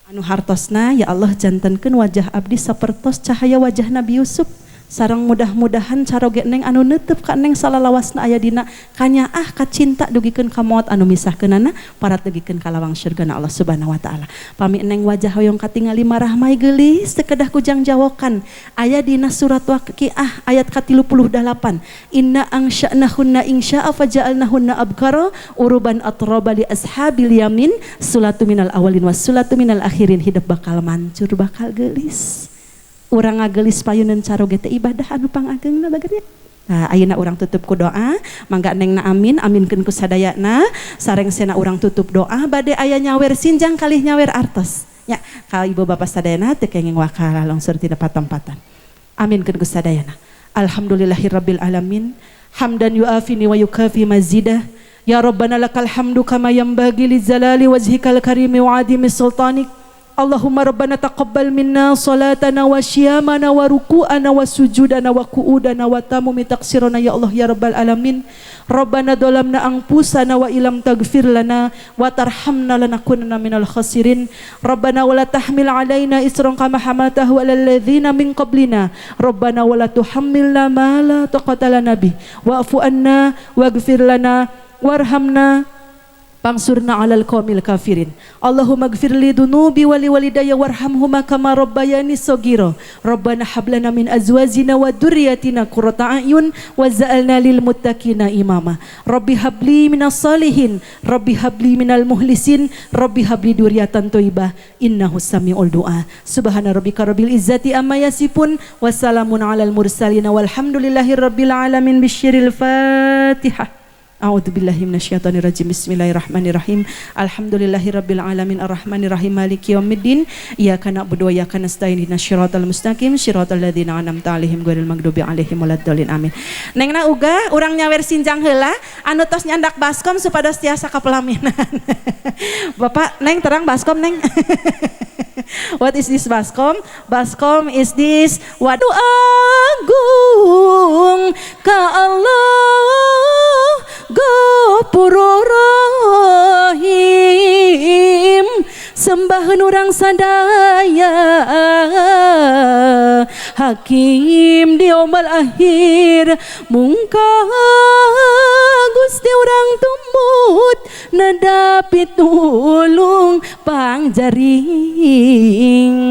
A: Anu hartosna ya Allah jantenkeun wajah abdi sapertos cahaya wajah Nabi Yusuf Sareng mudah-mudahan caroge neng anu neuteub ka neng salalawasna aya dina kanyaah kacinta dugikeun ka maot anu misahkeunana parat dugikeun ka lawang surgana Allah Subhanahu wa taala. Pami neng wajah hoyong katingali marahmai geulis teu kedah ku jangjawokan. Aya dina surat Waqiah ayat ka-38. Inna ansya'nahunna insya'a faja'alnahunna abkara uruban atraba li ashabil yamin sulatu minal awalin was sulatu minal akhirin. Hidup bakal mancur bakal geulis. Urang ngagelis payunan caroge teh ibadah anu pangageungna bagernya. Nah, ayeuna urang tutup ku doa, mangga nengna amin, aminkeun ku sadayana, sareng sena urang tutup doa bade aya nyawer sinjang kalih nyawer artos. Ya, ka ibu bapak sadayana teu kenging wakala longsor tina patempatan. Aminkeun ku sadayana. Alhamdulillahirabbil alamin, hamdan yuafini wa yukafi mazidah. Ya Rabbana lakal hamdu kama yanbaghi li jalali wajhikal karimi wa adimi sultanik. Allahumma rabbana taqabbal minna salatana wa syiyamana wa ruku'ana wa sujudana wa qu'udana wa tamumi taqsirana ya Allah ya rabbal alamin. Rabbana dhalamna anfusana wa illam taghfir lana wa tarhamna lanakunanna minal khasirin. Rabbana wa la tahmil alaina isran kama hamaltahu alal ladzina min qablina. Rabbana wa la tuhammilna ma la taqata lana bih wa'fu anna waghfir lana warhamna pangsurna alal qaumil kafirin. Allahumma gfir li dunubi wa li walidayya warhamhuma kama rabbayani saghira. Rabbana hab lana min azwajina wa dzurriyyatina qurrata a'yun waj'alna lil muttaqina imama. Rabbi habli minas salihin, rabbi habli minal muhlisin, rabbi habli dzurriyyatan thayyibah innahu samiul du'a. Subhana rabbika rabbil izzati amma yasifun wassalamun alal mursalin walhamdulillahi rabbil alamin. Bisyiril Fatihah. A'udzubillahi minasyaitonirrajim. Bismillahirrahmanirrahim. Alhamdulillahirabbil alamin arrahmanirrahim maliki yaumiddin. Iyyaka na'budu wa iyyaka nasta'in ihdinas siratal mustaqim siratal ladzina an'amta 'alaihim ghairil maghdubi 'alaihim waladdallin. Amin. Nengna uga urang nyawer sinjang heula anu tos nyandak baskom supados tiasa kapelaminan. Bapak neng terang baskom neng. What is this baskom? Baskom is this waduh agung ka Allah Ghafurur Rahim. Sembahan urang sadaya hakim di yaumul akhir. Mungka Gusti urang tumut neda pitulung pangjaring.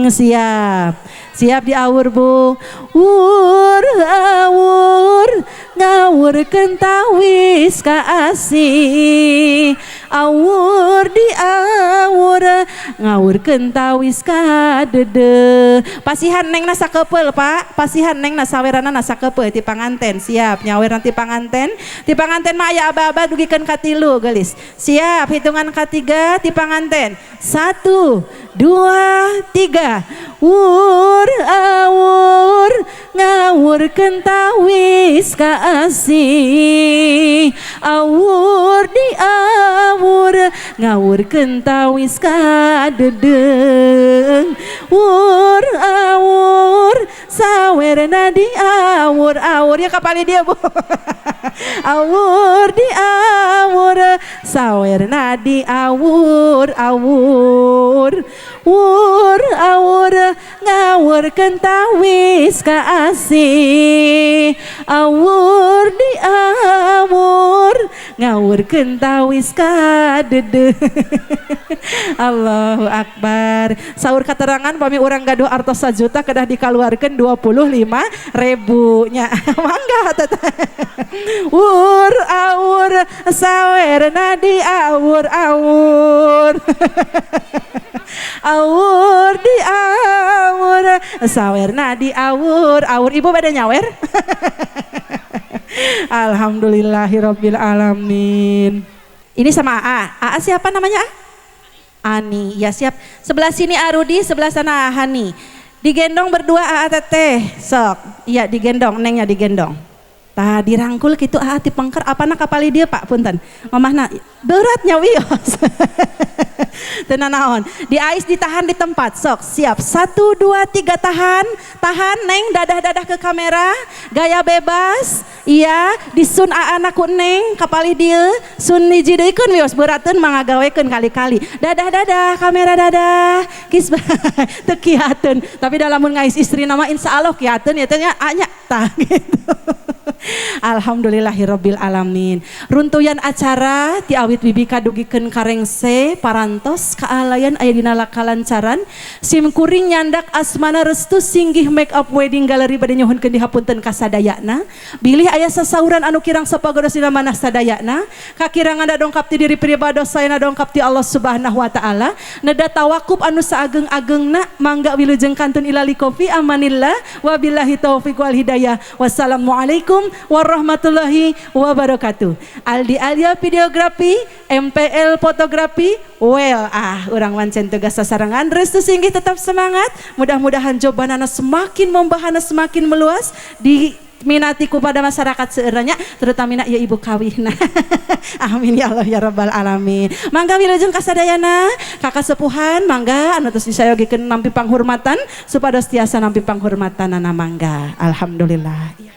A: Siap siap diawur bu. Wur awur ngawur kentawis kaasih. Awur diawur ngawur kentawis kadede. Pasihan neng nasa kepel pak. Pasihan neng nasawerana nasa kepel ti panganten. Siap nyawer nanti panganten. Ti panganten mah aya aba-aba dugikeun ka 3 gelis. Siap hitungan katiga ti panganten. 1 2 3. Wur awur ngawur kentawis kaasih. Awur diawur ngawur kentawis kadedeng. Wur awur sawerna diawur awur ya kapali dia bu. Awur diawur sawerna diawur awur. Wur awur ngawur kentawis kaasih. Awur diawur ngawur kentawis kadede. Allahu akbar. Saur keterangan pami urang gaduh artos sajuta kedah dikaluarkeun 25.000 nya. Mangga teteh. Wur awur sawerna diawur awur. Awur diawur sawerna diawur awur. Ibu pada nyawer. Alhamdulillahirabbil alamin. Ini sama AA. AA siapa namanya? Ani. Ya siap. Sebelah sini Arudi, sebelah sana Hani. Digendong berdua AA teteh. Sok. Iya digendong, nengnya digendong. Tah dirangkul kitu AA ti pengker apana kapali dia Pak punten. Mamahna beratnya wios. Teu nanaon. Diais, ditahan di tempat. Sok, siap. Satu, dua, tiga, tahan. Tahan, Neng, dadah-dadah ke kamera. Gaya bebas. Iya, disun aana ku Neng, kapalih dieu. Sun hiji deui keun wios beurateun mangagawekeun kali-kali. Dadah-dadah, kamera dadah. Kiss teu kiateun. Tapi dalam mun ngais istri nama insya Allah kiateun ya teh nya anya tah gitu. Alhamdulillahirabbil alamin. Runtuyan acara ti awit bibi kadugikeun karengse parantos kaalayan aya dina kalancaran. Sim kuring nyandak asmana Restu Singgih Make Up Wedding Gallery bade nyuhunkeun dihapunten kasadayana. Bilih aya sasauran anu kirang sapagodos dina manah sadayana. Kakirangan dongkap ti diri pribados sayana dongkap ti Allah Subhanahu wa taala. Neda tawakup anu saageng-agengna, mangga wilujeng kantun ila liqofi amanillah, wabillahi taufik wal hidayah. Wassalamualaikum warahmatullahi wabarakatuh. Aldi Alia videografi, MPL fotografi, well ah urang wancen tugas sasarengan. Restu Singgih tetap semangat. Mudah-mudahan jobanana semakin membahana, semakin meluas di minati kepada masyarakat seeranya, terutama ya ibu kawin. Amin ya Allah ya rabbal alamin. Mangga wilujeng kasadayana, kakak sepuhan mangga anu tos disayogikeun nampi panghormatan supados tiasa nampi panghormatan mangga. Alhamdulillah. Ya.